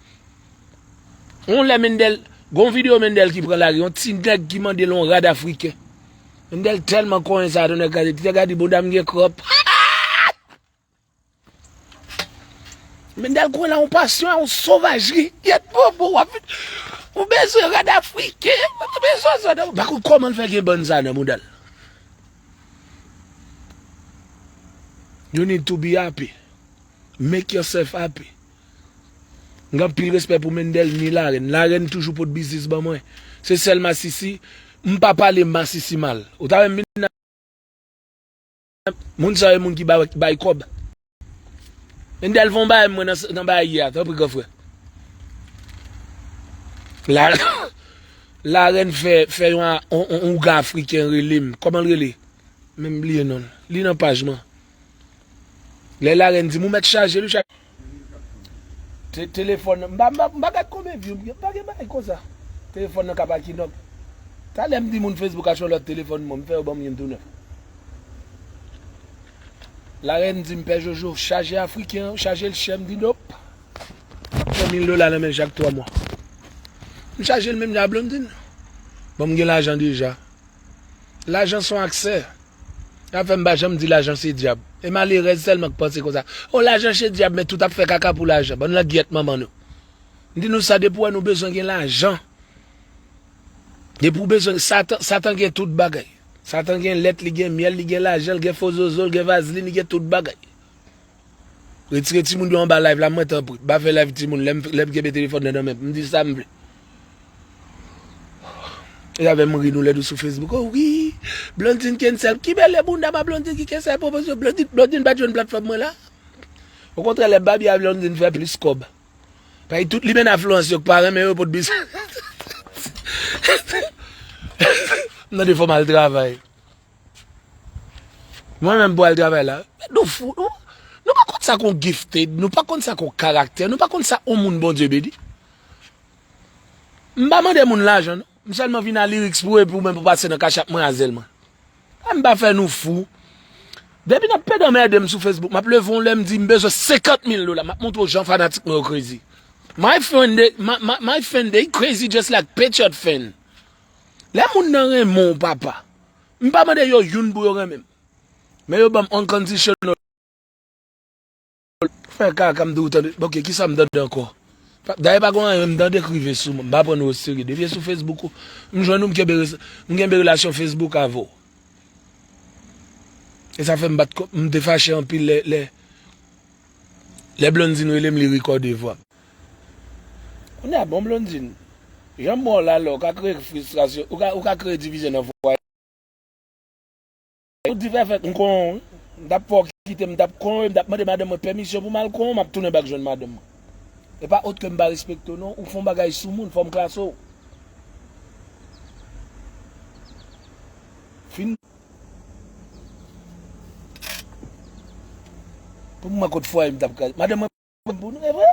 Yon lè Mendel, gon videyo Mendel ki pran lari, yon ti nèg ki mande l yon rad afriken. Mendel tèlman konyen sa, tonè gade, ti nèg la di bonda m gen kròp. Mendel konyen la yon pasyon, yon sovajri. Yèt bobo, w ap, ou bezwen rad afriken, ou bezwen sa, ou pa konn kòman l fè gen bann sa nan mouda l. You need to be happy. Make yourself happy. M gen anpil respè pou Mendel ni Larèn. Larèn toujou pot biznis ban mwen. Se sèl masisi, m pa pale masisi mal. Ou ta wè m vin nan moun sa yo, moun ki bay, bay kòb. Mendel fè yon bagay mwen nan, nan bagay a, tanpri gran frè. La, Larèn fè, fè yon, yon, yon, yon ougan afriken rele m. Kòman l rele? Men m bliye non l. Li nan paj mwen. Lè Larèn di m ou mèt chaje l, ou chaje. Te-, telefòn nan, m pa, m pa, m pa gad konbyen view m gen, m pa gen bagay konsa. Telefòn nan ka pa kinòk. Talè m di moun Facebook achte yon lòt telefòn mwen, m fè yo ban m youn tou nèf. Larèn di m, pè Jojo, chaje afriken an, chaje l chè, m di nop. Fè mil dola nan men l chak twa mwa. M chaje l menm jan a Blondine. Bon, m gen lajan deja. Lajan se yon aksè. Sa fè m pa janm di lajan se dyab. E malerèz sèlman k panse konsa. O, lajan se dyab, men tout ap fè kaka pou lajan. Bann langyèt manman nou. M di nou sa, depi w wè nou bezwen gen lajan. Depi w bezwen, Satan, Satan gen tout bagay. Satan gen lèt, li gen myèl, li gen lajan, li gen fo zozo, li gen vazlin, li gen tout bagay. Retire timoun yo anba live la, mwen tanpri. Pa fè live timoun, lè m, lè m kenbe telefòn nan nan men m, m di sa m vle. E avè m ri nou lè nou sou Facebook. Oh wi, Blondine cancel. Ki bèl lè bounda pa Blondine ki cancel pwopozisyon. Blondine, Blondine pa t jwenn platfòm mwen la. Okontrè, lè Barbie a Blondine fè plis kòb. Paske tout limena Florence yo k pa renmen yo pot biznis. M tande fò m al travay. Mwen menm pou al travay la. Nou fou, nou, nou pa konn sa kon gifted, nou pa konn sa kon karaktè, nou pa konn sa on moun Bondye beni. M pa mande moun lajan, non. M sèlman vin a lyrics pou epi ou menm pou pase nan Cash App mwen a zèl mwen. A m pa fè nou fou. Depi n ap pede anmède m sou Facebook, m ap leve yon lè m di m bezwen senkant mil dola, m ap montre w jan fanatik mwen yo crazy. My friend, they, my, my, my friend, they crazy just like Patriot fan. Lè moun nan renmen w, papa, m pa mande yo youn pou yo renmen m. Men yo ban m unconditional. Frè kaka, m di w tande, ok, kisa m tande ankò? Pa- Dayè pa gen anyen m tande k rive sou mwen, m pa pran nou oserye. Depi e sou Facebook ou, m jwenn ou, m kenbe, res- m kenbe relasyon Facebook avè w. E sa fè m bat kò, m te fache anpil lè, lè, lè Blondine rele m, li rekòde vwa m. Kounye a, bon Blondine, jan m wè w la la, ou ka kreye fristrasyon, ou ka, ou ka kreye divizyon nan fwaye. Ou di fè fèt, m konnen w, wi. M t ap fè w kite m, m t ap konnen w, m t ap mande madanm mwen pèmisyon pou m al konnen w, m ap tounen bak jwenn madanm mwen. E pa ot ke m pa respekte w, non. Ou fè yon bagay sou moun, fò m klase w. Fin. Pou mwen, kot fwaye m t ap kraze. Madanm mwen pou nou, e vre?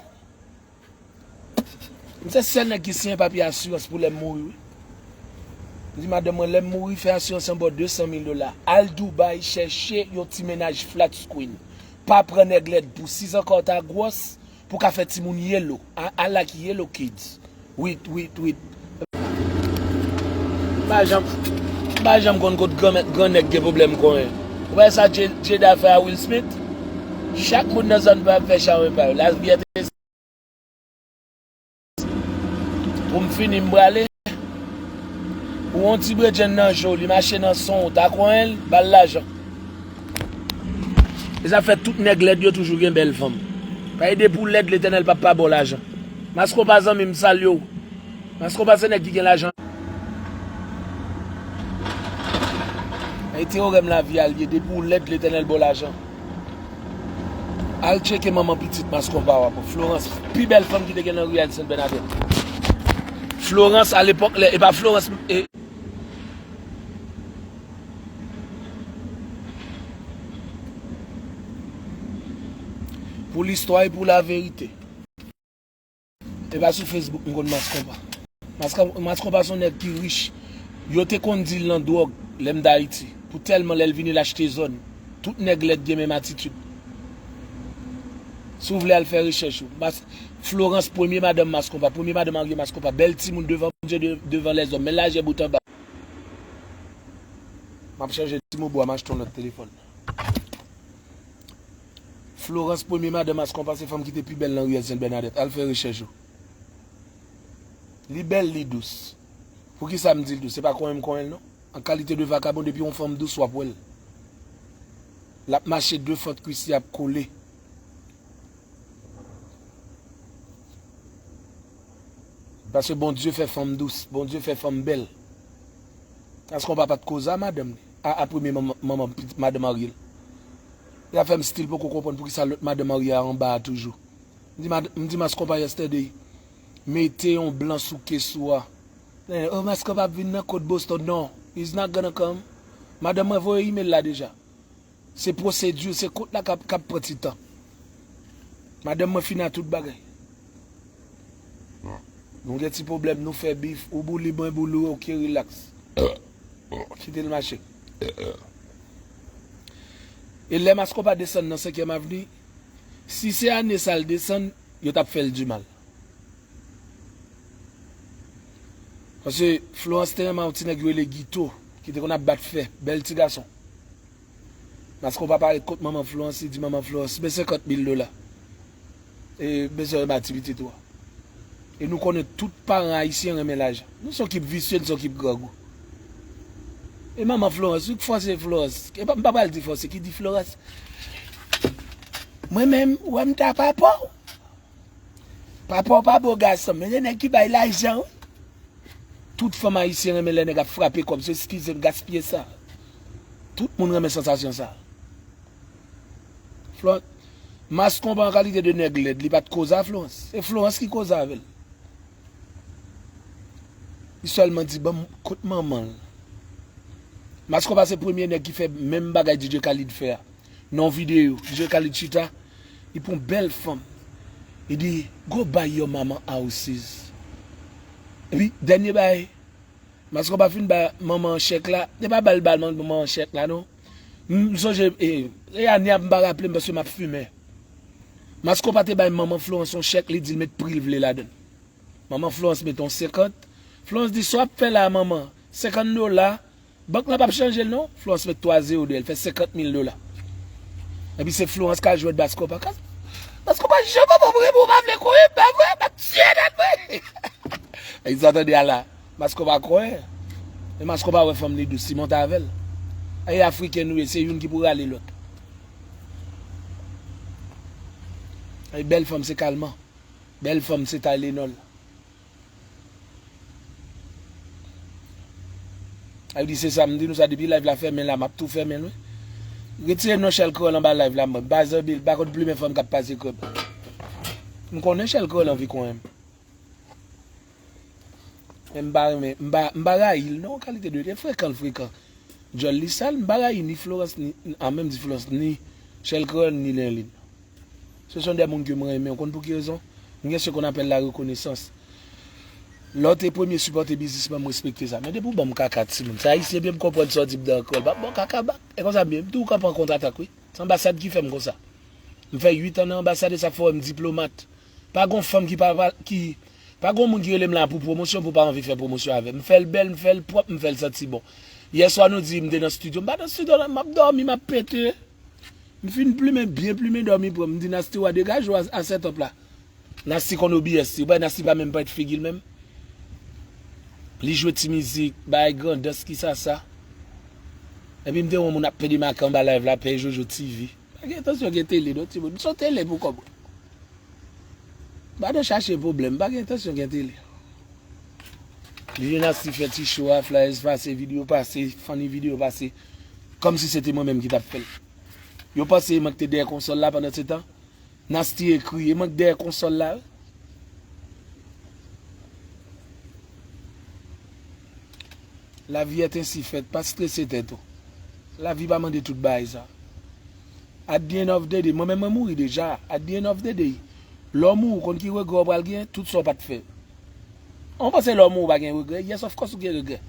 M se sèl nèg ki siyen papye asirans pou lè m mouri, wi. M di madanm mwen, lè m mouri, fè asirans an ba w de san mil dola. Al Dubai, chèche yon ti mennaj flat screen. Pa pran nèg lèd pou sizanka w ta gwòs, pou ka fè timoun yellow. I, I like yellow kids. Wit, wit, wit. M pa janm, m pa janm konn kot gran, gran nèg gen pwoblèm konyen. Ou wè sa Jada fè a Will Smith? Chak moun nan zòn pa ap fè chawonyè pa yo. Lavyète pou m fini, m prale. Ou yon ti bredjenn nan je w, li mache nan son w, ta konyen l, ba l lajan. E sa fè tout nèg lèd yo toujou gen bèl fanm. Paske depi w lèd, Letènèl p ap pa ba w lajan. Maskonpa zanmi m, salye w. Maskonpa se nèg ki gen lajan. E teyorèm lavi a l ye, depi w lèd, Letènèl ba w lajan. Al tcheke manman pitit Maskonpa w ap wè. Florence, pi bèl fanm ki te gen nan riyèl Sent Bènadèt. Florence, alepòk lè, e pa Florence, e, pou listwa e pou laverite. E pa sou Facebook m konn Maskonpa. Maskonpa se yon nèg ki rich. Yo te konn di l nan dwòg lè m t Ayiti. Pou tèlman lè l vini l achte zòn. Tout nèg lèd gen menm atitid. Si w vle al fè rechèch ou. Mas, Florence, premye madanm Maskonpa, premye madanm Henriet Maskonpa, bèl timoun devan Bondye, de- devan lèzòm. Men lajè bout anba. M ap chanje ti mo bwa, m achte yon lòt telefòn. Florence, premye madanm Maskonpa, se fanm ki te pi bèl nan riyèl Sent Bènadèt. Al fè rechèch ou. Li bèl, li dous. Poukisa m di l dous? Se pa konyen m konyen l, non. An kalite de vakabon, depi yon fanm dous, w ap wè l. L ap mache de fant, kwis li ap kole. Paske Bondye fè fanm dous, Bondye fè fanm bèl. Maskonpa pa t koza madanm li. A, a premye manman, manman pitit madanm Henriet. E sa fè m still poko konprann poukisa lòt madanm Henriet a anba a toujou. M di, mad- m di Maskonpa yesterday, mete yon blan sou kesou a. Eh, oh, Maskonpa ap vin nan kot Boston. Non, he's not gonna come. Madanm mwen voye email la deja. Se pwosedi, se kot la k ap, k ap pran ti tan. Madanm mwen fini a tout bagay. Nou gen ti pwoblèm, nou fè bif, ou bouli, mwen bouli, ok, relax. Kite l mache. E lè Maskonpa desann nan Senkyèm Avni, si se ane sa l desann, yo t ap fè l di mal. Paske Florence te renmen yon ti nèg yo rele Guito, ki te konn ap bat fè, bèl ti gason. Maskonpa parèt kot manman Florence, li di manman Florence, "Men senkant mil dola. E bezwen renmen ti pitit ou a." E nou konnen tout paran ayisyen renmen lajan. Nou se yon kip visye, nou se yon kip grangou. E manman Florence, wi, k fòse Florence. E pa, m pa pral di fòse, ki di Florence, "Mwen menm, ou wè m ta papa w? Papa w pa bo gason, men se nèg ki bay lajan, wi." Tout fanm ayisyen renmen lè nèg ap frape kòb, so eskize m gaspiye sa. Tout moun renmen sansasyon sa. Florence, Maskonpa an kalite de nèg lèd, li pa t koze a Florence. Se Florence ki koze avè l. Li sèlman di, "Ban m kot manman l." Mascopa se premye nèg ki fè menm bagay D J Khaled fè a. Nan yon videyo, D J Khaled chita, li pran yon bèl fanm. Li di, "Go buy your mama houses." Epi, dènye bagay, Mascopa fin ba manman an chèk la. Se pa ba l ba manman an chèk la, non. M sonje, e, e ane a m pa raple m paske m ap fimen. Mascopa te bay manman Florence yon chèk, li di l met pri l vle ladan l. Manman Florence met yon senkant. Florence di, "Sa w ap fè la a, manman? Senkant dola? Bank lan p ap chanje l, non?" Florence met twa zewo dèyè l, fè senkant mil dola. Epi se Florence k al jwe Mascopa. Kas-, Mascopa, jan manman m renmen w, w pa vle kouri, pa vre? M ap tiye nèt, wi. E sa tande a la. Mascopa kwè. E Mascopa wè fanm li dous, li monte avè l. E Afriken nou ye, se youn ki pou rale lòt. E bèl fanm se kalman. Bèl fanm se Tylenol. Ay di se sa, m di nou sa depi live la fèmen la, m ap tou fèmen l, wi. Retire non Shell Creole anba live la, mwen. M pa zanmi l, m pa konn plimen fanm k ap pase krèb. M konnen Shell Creole anvi konyen m. Men m pa renmen, m pa, m pa rayi l, non, kalite de, e frekan l frekan. Djòl li sal, m pa rayi ni Florence, ni, an menm di Florence, ni Shell Creole, ni Lenlin. Ce sont des moun ke mwen renmen. Ou konn pou ki rezon? M gen ce qu'on appelle la reconnaissance. Lè w te premye sipòte biznisman, m respekte sa. Men depi w ban m kaka, timoun. Se ayisyen byen m konprann sa w di m nan kò l. Pa ban m kaka bak. E konsa m ye. M tou ka pran kontratak, wi. Se anbasad ki fè m konsa. M fè uit an nan anbasad e sa fè w wè m diplomat. Pa gon fanm ki pa, pa, ki, pa gon moun ki rele m la pou pwomosyon, pou pa anvi fè pwomosyon avè m. M fè l bèl, m fè l pwòp, m fè l santi bon. Yèswa nou di m te nan estidyo. M pa nan estidyo la, m ap dòmi, m ap pete. M fin plimen, byen plimen, dòmi pran m. M di Nasty, "Wa degaje w a, a setup la." Nasty konn O B S, wi. Ou pa Nasty pa menm parèt figi l menm. Li jwe ti mizik, bay grandans ki sa sa. Epi m te wè yon moun ap pede make anba live la, pè Jojo T V. Pa gen entansyon gen tele non, timoun. M se yon tele pou kòb. M pa nan chache pwoblèm, m pa gen entansyon gen tele. Li vin Nasty fè ti show a, flyers pase, videyo pase, funny videyo pase. Kòmsi se te mwen menm ki t ap fè l. Yo panse e mwen ki te dèyè konsòl la pandan se tan. Nasty ekri, e mwen k dèyè konsòl la, wi. La vie est ainsi faite, pa strese tèt ou. Lavi pa mande tout bagay sa. At the end of the day, mwen menm mwen mouri deja. At the end of the day, lè w mouri, ou konn ki regrè w pral gen? Tout sa w pa t fè. Ou panse lè w mouri w pa gen regrè? Yes, of course ou gen regrè.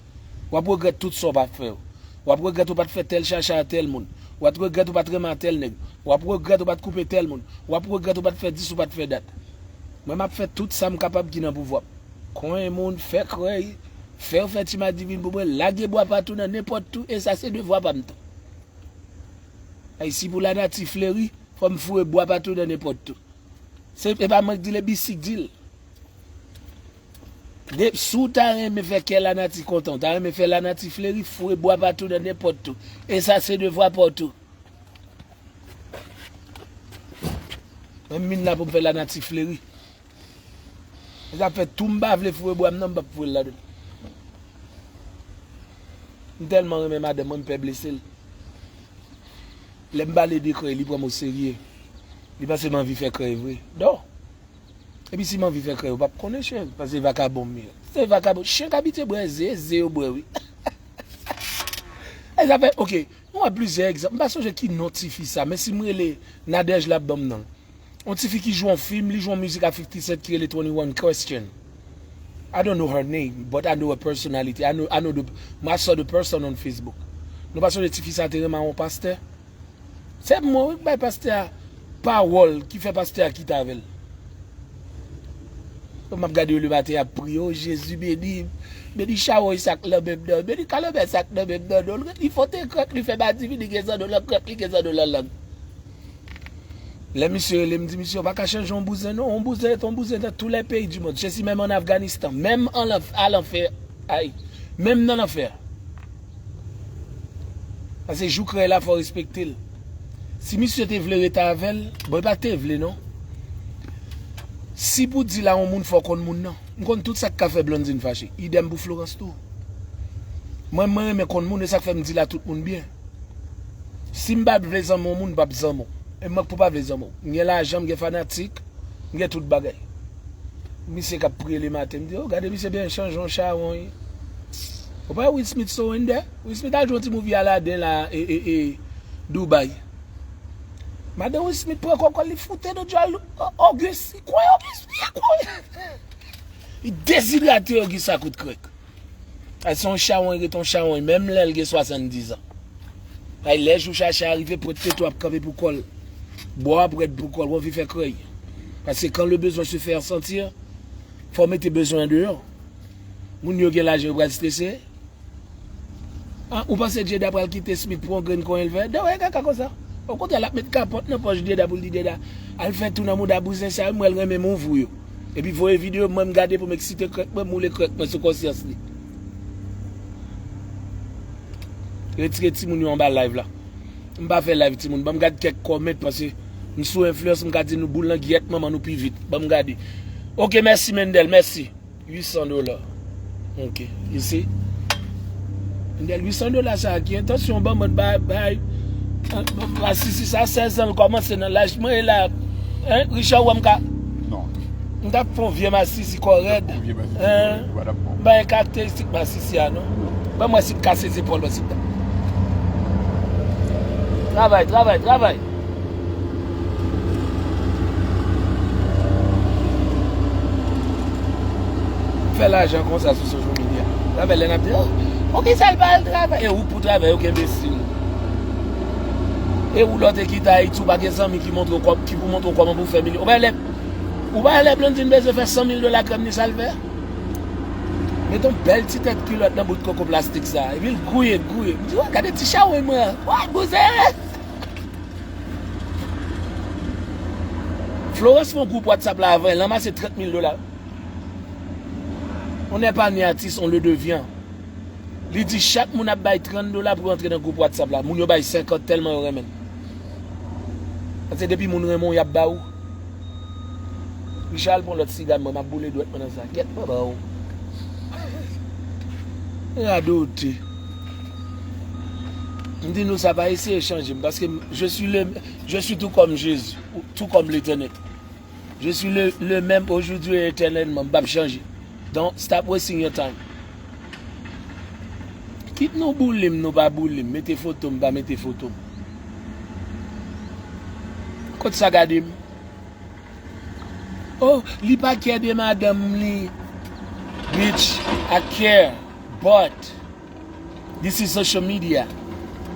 W ap regrèt tout sa w pa fè yo. W ap regrèt ou pa t fè tèl chacha a tèl moun. W ap regrèt ou pa t renmen a tèl nèg. W ap regrèt ou pa t koupe tèl moun. W ap regrèt ou pa t fè dis, ou pa t fè dat. Mwen m ap fè tout sa m kapab ki nan pouvwa m. Konyen moun, fè krèy, fè yo fè ti madivin pou mwen, lage bwa patou nan nenpòt tou, e sa se devwa pa m tou. Ay, si pou lanati fleri, fò m foure bwa patou nan nenpòt tou. Se, e pa mwen k di l, e Bisi k di l. De, si w ta renmen fè kè lanati kontan, w ta renmen fè lanati fleri, foure bwa patou nan nenpòt tou. E sa se devwa pa w tou. Mwen m vin la pou m fè lanati fleri. E sa fè tou m pa vle foure bwa m nan, m p ap foure l ladan. M tèlman renmen madanm mwen, m pè blese l. Lè m pale de krèy, li pran m oserye. Li panse m anvi fè krèy vre. Non. Epi si m anvi fè krèy, ou p ap konnen chen, paske se vakabon m ye. Se vakabon. Chen k abitye bwè ze, ze yo bwè, wi. E sa fè, oke, nou wè plizyè egzanp. M pa sonje ki non ti fi sa, men si m rele Nadège l ap ban m non l. Yon ti fi ki jwe yon fim, li jwe yon mizik a fifty Cent ki rele twenty-one Question. I don't know her name, but I know her personality. I know, I know the, I saw the person on Facebook. Nou pa sonje ti fi sa te renmen a yon pastè? Se mwen wi k bay pastè a pawòl ki fè pastè a kite avè l. M ap gade yo lematen, y ap priye, "O Jezi, beni, beni chawony sa k nan men m nan, beni kalanbè sa k nan men m nan, non." Li fwote krèk, li fè madivin, li gen zanno nan krèk, li gen zanno nan lang. Lè misye rele m, di, "Misye, ou pa ka chanje yon bouzen, non. Yon bouzen rete yon bouzen dans tous les pays du monde. Jezi, menm an Afganistan, menm an lanf-, a lanfè, ay, menm nan lanfè." Paske jou krèy la, fò w respekte l. Si misye te vle rete avè l, bon, e pa te vle, non. Si pou di la yon moun, fò w konn moun nan. M konn tout sa k ka fè Blondine fache. Idèm pou Florence tou. Mwen, mwen renmen konn moun, e sa k fè m di la tout moun byen. Si m pa t vle zanmi yon moun, m p ap zanmi w. E mwen k pou pa vle zanmi w. M gen lajan, m gen fanatik, m gen tout bagay. Misye k ap priye lematen, m di, "O, gade misye byen chanje yon chawony." Ou pa wè Will Smith surrender? Will Smith al jwe yon ti movie Aladdin la, e, e, e, Dubai. Madan Will Smith pran kòkòt, li foute nan djòl Auguste. Li kwè Auguste, li kwè. Li dezidrate Auguste a kout krèk. Ay, se yon chawony, rete yon chawony, menm lè l gen swasanndizan. Ay, lè jou chacha a rive, pwent teto ap kanpe pou kò l. Bwa ap rèd pou kò l, w anvi fè krèy. Paske quand le besoin se fait sentir, fò w mete bezwen an deyò. Moun yo gen lajan, yo pral strese. Ah, ou panse Jada pral kite Smith pou yon grenn konyen l fè? Dè wè kaka konsa. Okontrè, l ap met kapòt nan pòch Jada pou l di Jada, al fè tou nan mouda bouzen sa yo, m wè l renmen mouv ou yo. Epi voye videyo mwen m gade pou m eksite krèk mwen, moule krèk mwen sou konsyans li. Retire timoun yo anba live la. M pa fè live timoun. Ban m gad kèk comment paske m sou enfliyans, m ka di nou boul nan gyèt manman nou pi vit. Ban m gade. Ok, mèsi Mendel, mèsi. Uit san dola. Ok, you see? Mendel, uit san dola sa ki entansyon ban mwen bay bay. Masisi sa sèz an l kòmanse nan laj mwen e la. Hein, Richard, ou wè m ka. Non. M t ap fè yon vye masisi kò rèd. Yon vye masisi. Hein? Ou pa t ap bon. M pa gen karakteristik masisi a non. Ban m wè si m kase zepòl mwen si m ta. Travay, travay, travay. Fè lajan konsa sou social media. Sa fè lè n ap di, oh, poukisa l pa al travay? E ou k pou travay, ou k enbesil. E ou lè w te kite Ayiti, ou pa gen zanmi ki montre w kòm, ki pou montre w kòman pou w fè milyon. Ou pa lè, ou pa lè Blondine bezwen fè san mil dola krèm ni sa l fè? Mete yon bèl ti tèt kilòt nan bout koko plastik sa. Epi l gouye, gouye. M di, wè, gade ti chawony mwen an. Wè, bouzen! Florence fè yon gwoup WhatsApp la avan, l ranmase trant mil dola. On n'est pas né artiste, on le devient. Li di chak moun ap bay trant dola pou antre nan gwoup WhatsApp la. Moun yo bay senkant tèlman yo renmen l. Paske depi moun renmen w, y ap ba ou. Richard, pran lòt siga, mwen, m ap boule dwèt mwen nan sa. Gyèt, baba w. Radote. M di nou sa, pa eseye chanje m, paske m, je suis le, je suis tout comme Jésus, tout comme l'Éternel. Je suis le, le même aujourd'hui et éternellement, m p ap chanje. Donc, stop wasting your time. Kit nou boule m, nou pa boule m, mete foto m, pa mete foto m. Kot sa gade m? Oh, li pa care de madanm li. Bitch, I care, but this is social media.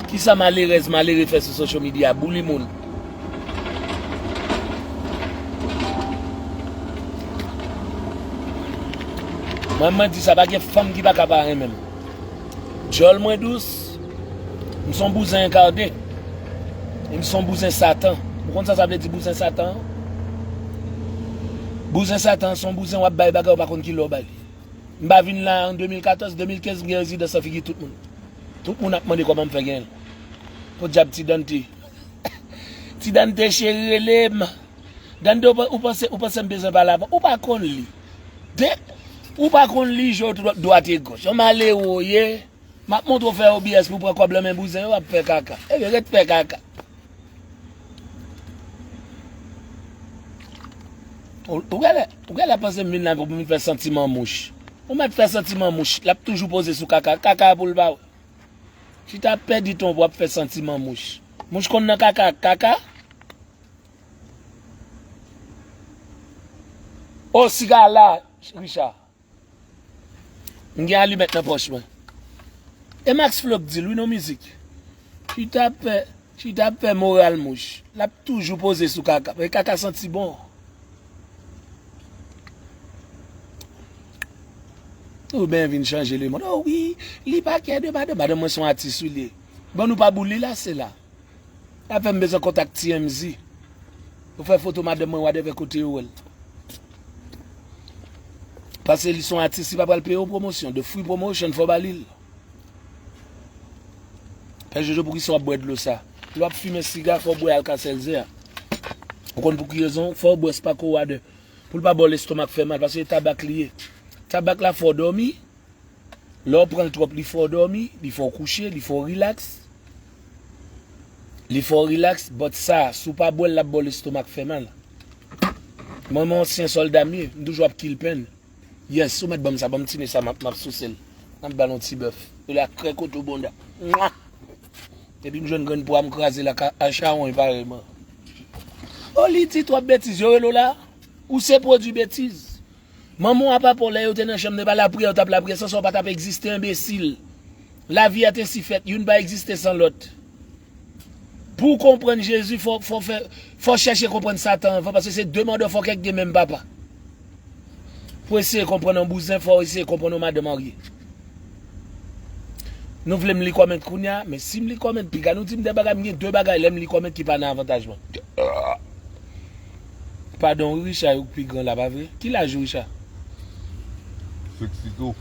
Kisa malerèz, malere fè sou social media? Boule moun. Mwen, mwen di sa, pa gen fanm ki pa ka pa renmen m. Djòl mwen dous, m se yon bouzen enkane. E m se yon bouzen Satan. Ou konn sa sa vle di bouzen Satan an? Bouzen Satan an se yon bouzen w ap bay bagay ou pa konn ki lè w bay li. M pa vin la an de mil katòz, de mil kenz m gen rezidans nan figi tout moun. Tout moun ap mande kòman m fè genyen l. Podyab Ti Dante. Ti Dante cheri rele m. Dante, ou pa- ou panse, ou panse m bezwen pale avè w? Ou pa konn li. De, ou pa konn li, je w dwat e gòch. Yon malere w ye. M ap montre w fè O B S pou w pran kòb lan men bouzen yo, w ap fè kaka. Ebyen, ret fè kaka. Ou, ou genlè, ou genlè panse m vin la pou m vin fè santiman mouch. Ou mèt fè santiman mouch, l ap toujou poze sou kaka. Kaka pou l pa wè. Chita pèdi tan w ap fè santiman mouch. Mouch konn nan kaka, kaka. O, siga la, Richard. M gen alimèt nan pòch mwen. E Max Flo k di l wi nan mizik. Chita pè, chita pè moral mouch. L ap toujou poze sou kaka. E kaka santi bon. Ou byen vin chanje lemonn. Oh wi, li pa care de madanm. Madanm mwen se yon atis wi li ye. Bon, nou pa boule la, se la. Sa fè m bezwen kontak T M Z. Ou fè foto madanm mwen, whatever kote yo wè l. Paske li se yon atis, li pa pral peye yon pwomosyon. The free promotion, fò w ba li l. Pè Jojo, poukisa w ap bwè dlo sa? Lè w ap fimen siga, fò w bwè Alka-Seltzer a. Ou konn pou ki rezon? Fò w bwè Sparkle Water. Pou l pa ba w lestomak fè mal, paske se tabak li ye. Tabak la fè w dòmi. Lè w pran l twòp, li fè w dòmi, li fè w kouche, li fè w rilaks. Li fè w rilaks, but sa, si w pa bwè l, l ap ba w lestomak fè mal. Mwen, mwen ansyen sòlda m ye, m toujou ap kill pen. Yes, ou mèt ban m sa, ban m tine sa, m ap, m ap souse l. N ap ba l yon ti bèf. Yo la krèk otobonda. Mwa! Epi m jwenn grenn pwa, m kraze l ak a, a chawony parèy mwen. O, li di twòp betiz, yo rele w la. Ou se pwodui betiz. Manman w a papa w, lè yo te nan chanm nan, e pa lapriyè yo t ap lapriyè, san sa w pa t ap egziste, enbesil. Lavi a te si fèt, youn pa egziste san lòt. Pou w konprann Jezi, fò, fò fè, fò chèche konprann Satan anvan, paske se de motherfucker ki gen menm papa. Pou eseye konprann yon bouzen, fò w eseye konprann yon madanm marye. Nou vle m li kòmèt kounye a, men si m li kòmèt, piga nou di m de bagay, m gen de bagay lè m li kòmèt ki pa nan avantaj mwen. Padon, wi, Richard, ou pi gran la, pa vre? Ki laj ou, Richard? Sixty-two.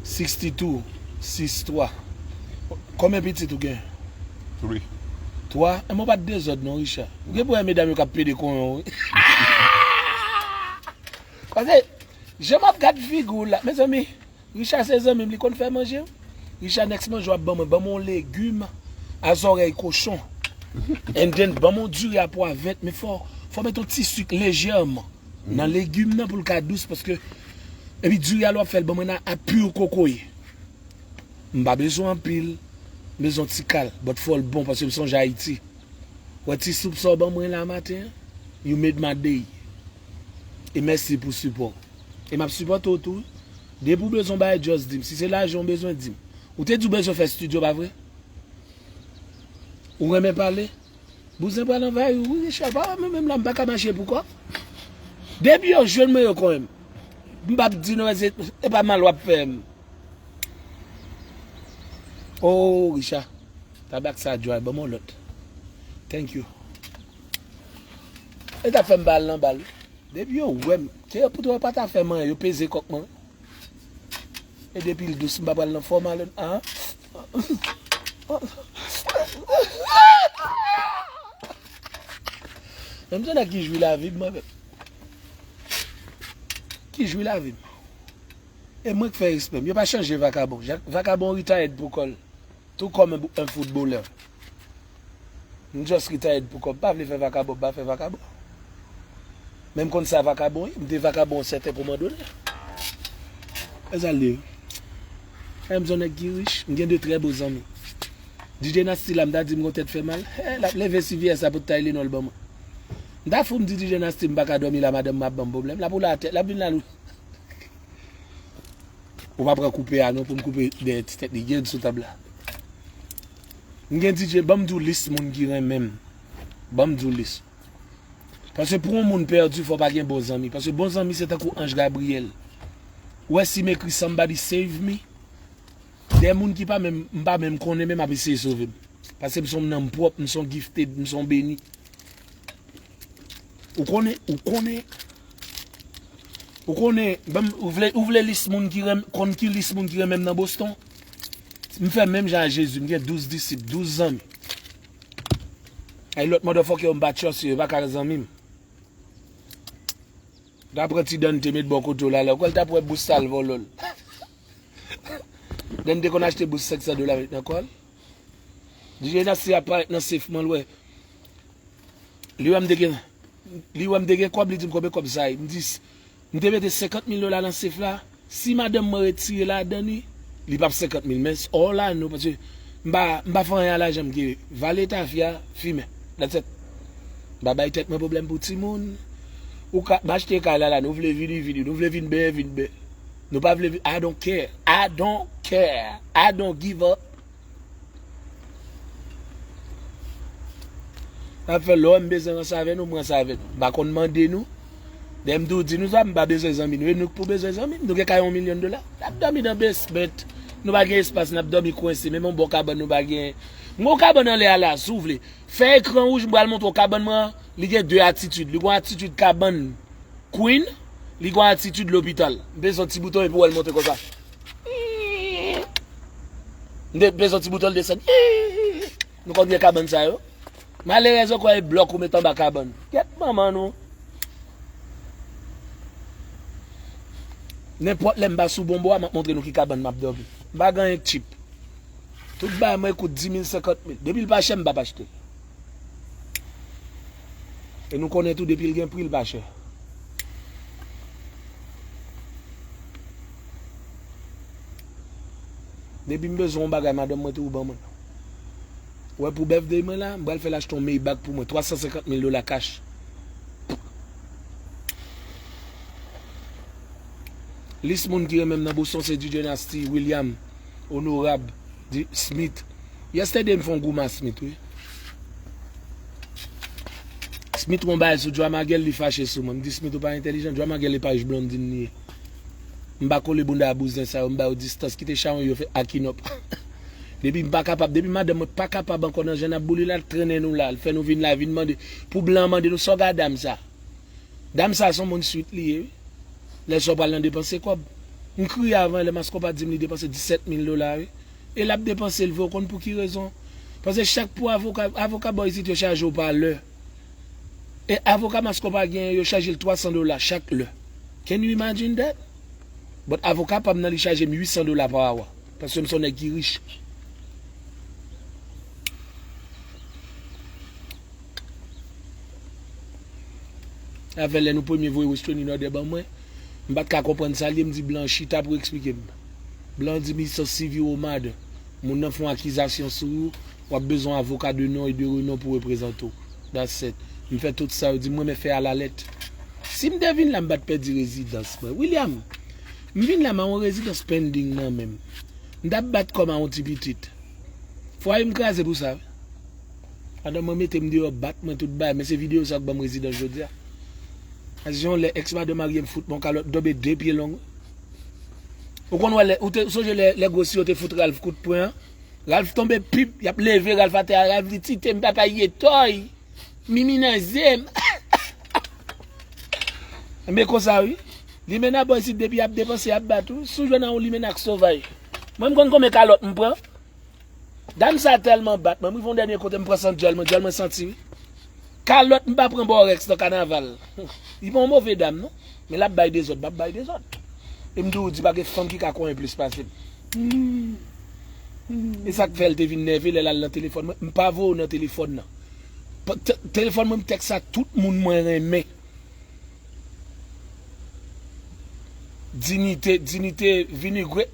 Sixty-two, six twa. Konbyen pitit ou gen? Three. Twa? Enben, w pa t dezòd non, Richard. Ou gen pou wè medam yo k ap pede konyon, wi. Paske, jan m ap gad figi w la, mezanmi, Richard se zanmi m, li konn fè manje. Richard, next manje w ap ban mwen, ban mwen yon legim a zòrèy kochon. And then, ban mwen yon diri a pwa vèt, men fò, fò met yon ti sik lejèman nan legim nan pou l ka dous, paske, epi diri a lè w ap fè l, ban mwen nan a pi kokoye. M pa bezwen anpil, m bezwen yon ti kal, but fò l bon, paske m sonje Ayiti. Wè ti soup sa w ban mwen la maten an, you made my day. E mèsi pou sipò w. E m ap sipòte w tou. Depi w bezwen yon bagay, just di m. Si se lajan w bezwen, di m. Ou te di w bezwen fè estidyo, pa vre? Ou renmen pale? Bouzen pral anvayi w, wi, Richard. Pa wè mwen menm la, m pa ka mache pou kò m. Depi yo jwenn mwen, yo konyen m. M p ap di nou, se, se pa mal w ap fè m. Oh, Richard. Tabak sa dry, ban m yon lòt. Thank you. E t ap fè m pa al nan bal. Depi yo wè m, ke yo poutan yo pa ta fè m anyen, yo peze kòk mwen. E depi l dous, m pa pral nan fòmalin, a. Menm jan nèg ki jwi lavi m, mwen menm. Ki jwi lavi m. E mwen k fè respè m. Yo pa chanje vakabon. Jak-, vakabon retired pou kò l. Tou kòm un, un footballeur. M just retired pou kò m. M pa vle fè vakabon, m pa fè vakabon. Men m konn sa vakabon ye. M te vakabon yon sèten moman done. E sa l ye. E m se yon nèg ki rich. M gen de trè bon zanmi. D J Nasty la, m ta di m gon tèt fè mal. He, l ap leve C V S la pou t Tylenol ban mwen. M ta fou m di D J Nasty m pa ka dòmi la, madanm m ap ban m pwoblèm. L ap woule atè, l ap vin la lou. Ou pa pran koupe a non, pou m koupe dèyè ti tèt li, gen sou tab la. M gen D J, ban m di w lis moun ki renmen m. Ban m di w lis. Paske pou yon moun pèdi, fò w pa gen bon zanmi. Paske bon zanmi se tankou anj Gabriyèl. Ou wè si m ekri Somebody Save Me, de moun ki pa menm, m pa menm konnen menm ap eseye sove m. Paske m se yon nanm pwòp, m se yon gifted, m se yon beni. Ou konnen, ou konnen, ou konnen, ban m, ou vle, ou vle lis moun ki renm-, konn ki lis moun ki renmen m nan Boston? M fè menm jan a Jezi, m gen douz disip, douz zanmi. Ay lòt motherfucker yo m pa trust yo, yo pa ka zanmi m. T ap pran ti Dante met bò kote w la, la, ou kwè l t ap wè bous sa l vòlò l. Dante konn achte bous senk san dola met nan kò l. D J Nasty ap parèt nan sef mwen, l wè. Li wè m te gen, li wè m te gen kòb, li di m konbyen kòb sa ye. M di, s-, m te mete senkant mil dola nan sef la. Si madanm mwen retire ladan li, li p ap senkant mil, men s-, all I know, paske m pa, m pa fè anyen a lajan m ke vale tafya, fimen. That's it. M pa bay tèt mwen pwoblèm pou timoun. Ou ka, m achte kay la, la, nou vle vini, vini, nou vle vin benyen, vin benyen. Nou pa vle vin, I don't care. I don't care. I don't give up. N ap fè lè w wè m bezwen ranse avè nou, m ranse avè nou. M pa konn mande nou. Dèyè m tou di nou sa, m pa bezwen zanmi nou. E nou k pou bezwen zanmi m. Nou gen kay yon milyon dola. N ap dòmi nan basement. Nou pa gen espas, n ap dòmi kwense. Menm yon bon kabann nou pa gen. M gen yon kabann anlè a la, si w vle. Fè ekran wouj, m pral montre w kabann mwen an. Li gen de atitid. Li gen yon atitid kabann Queen, li gen yon atitid lopital. M peze yon ti bouton epi w wè l monte konsa. M te peze yon ti bouton, l desann. Nou konn gen kabann sa yo. Malerèz ankò, e blòk ou met anba kabann. Gyèt manman nou. Nenpòt lè m pa sou bon bò a, m ap montre nou ki kabann m ap dòmi. M pa gen anyen k cheap. Tout bagay mwen kout dis mil, senkant mil. Depi l pa chè, m p ap achte l. E nou konnen tou, depi l gen pri, l pa chè. Depi m bezwen yon bagay, madanm mwen tou ban mwen. Ou wè pou birthday mwen la, m pral fè l achte yon Maybach pou mwen, twa san senkant mil dola cash. Lis moun ki renmen m nan Boston se D J Nasty, William, Onorab, Di-, Smith. Yesterday m fè yon goumen a Smith, wi. Smith wè yon bagay sou Joa Magel, li fache sou mwen. M di Smith ou pa entèlijan, Joa Magel e paj Blondine li ye. M pa kole bounda a bouzen sa yo, m ba yo distans, kite chawony yo fè akinòp. Depi m pa kapab, depi madanm mwen pa kapab ankò nan jan n ap boule la, l trennen nou la, l fè nou vin la, vin mande, pou blan mande nou sa w gade dam sa. Dam sa se yon moun swit li ye, wi. Lè sa w pral nan depanse kòb. M kriye avan lè Maskonpa di m li depanse disèt mil dola, wi. E l ap depanse l vre, ou konn pou ki rezon? Paske chak pou avoka, avoka bò isit yo chaje w pa lè. E avoka Maskonpa genyen, yo chaje l twa san dola chak lè. Can you imagine that? But avoka pa m nan li chaje m uit san dola pa awa. Paske m se yon nèg ki rich. Avè lè nou premye voye restraining order ban mwen, m pa t ka konprann sa l ye, m di blan chita pou eksplike m. Blan di m, "It's a civil matter." Moun nan fè yon akizasyon sou ou, w ap bezwen avoka de non e de renon pou reprezante w. That's it. M fè tout sa, yo di m renmen fè alalèt. Si m te vin la, m pa t pèdi rezidans mwen. William, m vin la, m a yon rezidans pending nan men m. M t ap bat kò m a yon ti pitit. Fwaye m kraze pou sa, wi. Madanm mwen mete m deyò, bat mwen tout bagay, men se videyo sa k ban m rezidans jodi a. Paske yon lè èks madanm marye m fout mwen yon kalòt dobe de pye long. Ou konn wè lè, ou te sonje lè, lè gwo si yo te fout Ralph kout pwen an? Ralph tonbe pip, y ap leve Ralph atè a, Ralph di, "Tite m, papa, ye tòy. Mimi nan ze m." Men konsa, wi. Limena bò isit depi y ap depanse, y ap bat ou. Si w jwenn a yon limena k sovaj. Mwen, m konn konbyen kalòt m pran. Dam sa tèlman bat mwen, m rive yon dènye kote, m pran sant djòl mwen, djòl mwen santi, wi. Kalòt m pa pran bò Rex nan kanaval. Li pa yon move dam, non. Men l ap bay dezòd, m ap bay dezòd. E m toujou di, pa gen fanm ki ka konyen plis pase m. Hmm. Hmm. E sa k fè l te vin nève lè l al nan telefòn mwen. M pa voye w nan telefòn nan. Pa-, te-, telefòn mwen, m tèks a tout moun mwen renmen. Dinite, Dinite, Vinigre.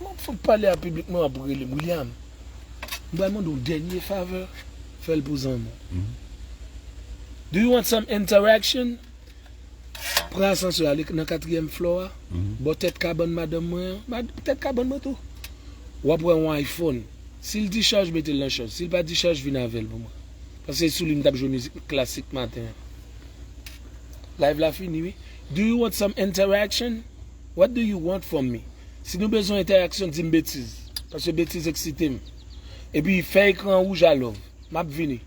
Mwen fòk pale a piblik mwen ap rele m, William. M pral mande w dènye favè, fè l pou zanmi w. Mhm. Do you want some interaction? Pran asansè, ale nan katriyèm flò a. Mhm. Bò tèt kabann madanm mwen an. Mad-, tèt kabann mwen tou. W ap wè yon iPhone. Si l dichaj, mete l nan chaj. Si l pa dichaj, vin avè l pou mwen. Paske se sou li m t ap jwe mizik klasik maten an. Live la fini, wi. Do you want some interaction? What do you want from me? Si nou bezwen entèraksyon, di m betiz. Paske betiz eksite m. Epi fè ekran an wouj a love. M ap vini.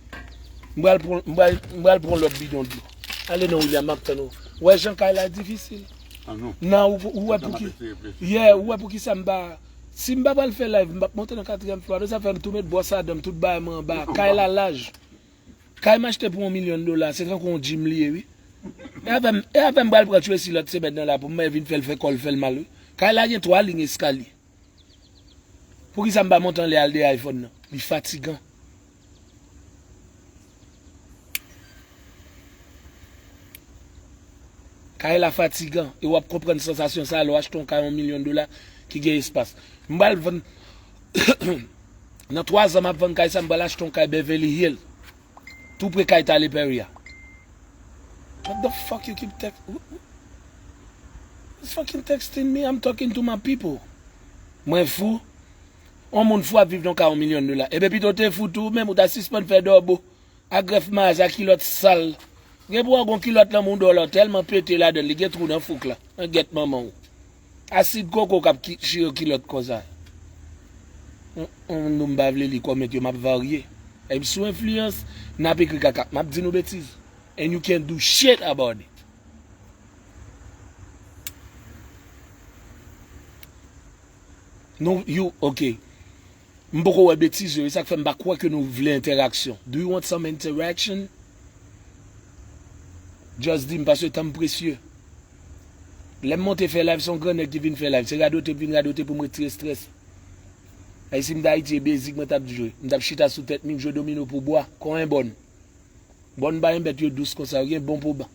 M pral pran, m pral, m pral pran lòt bidon dlo. Ale non, William, m ap tann ou. Ou wè jan kay la difisil? Ah non. Nan, ou, ou wè pou ki, yeah, ou wè pou ki sa m pa, si m pa pral fè live, m p ap monte nan katriyèm flò. Apre sa fè m tou met bwòs a dan m, tout bagay mwen anba. Kay la laj. Kay m achte pou yon milyon dola, se tankou yon gym li ye, wi. E avè m, e avè m pral pran Tracy lòt semèn nan la pou m vin fè l fè kò l fè l mal, wi. Kay la gen twa liy eskalye. Poukisa m pa monte anlè al de iPhone nan? Li fatigan. Kay la fatigan, e w ap konprann sansasyon sa a lè w achte yon kay yon milyon dola ki gen espas. M pral vann, nan twa zan m ap vann kay sa, m pral achte yon kay Beverly Hills. Tou pre kay Tyler Perry a. What the fuck you keep text? Who's fucking texting me? I'm talking to my people. Mwen fou. On moun fou ap viv nan kay yon milyon dola. Ebyen pito w te fou tou, ou menm ou ta sispann fè dòbo. A grèf maraz, a kilòt sal. Gen pou w gon kilòt nan mouda w la, w tèlman pete ladan l, li gen twou nan fouk la. An gyèt manman w. Asid koko k ap ki-, chire kilòt konsa. On, on moun m pa vle li kòmèt yo, m ap varye. E m sou enfliyans, n ap ekri kaka. M ap di nou betiz. And you can't do shit about it. Nou, you, ok. M poko wè betiz yo, e sa k fè m pa kwè ke nou vle entèraksyon. Do you want some interaction? Just di m, paske tan m presye. Lè m monte fè live, se yon grannèg ki vin fè live. Se radote m vin radote pou m retire estrès. Ay, si m t Ayiti, e bezik mwen t ap jwe. M t ap chita sou tèt mi, m jwe domino pou bwa, kon yon bòn. Bòn pa yon bèt, yo dous konsa, yo gen bon pou ban.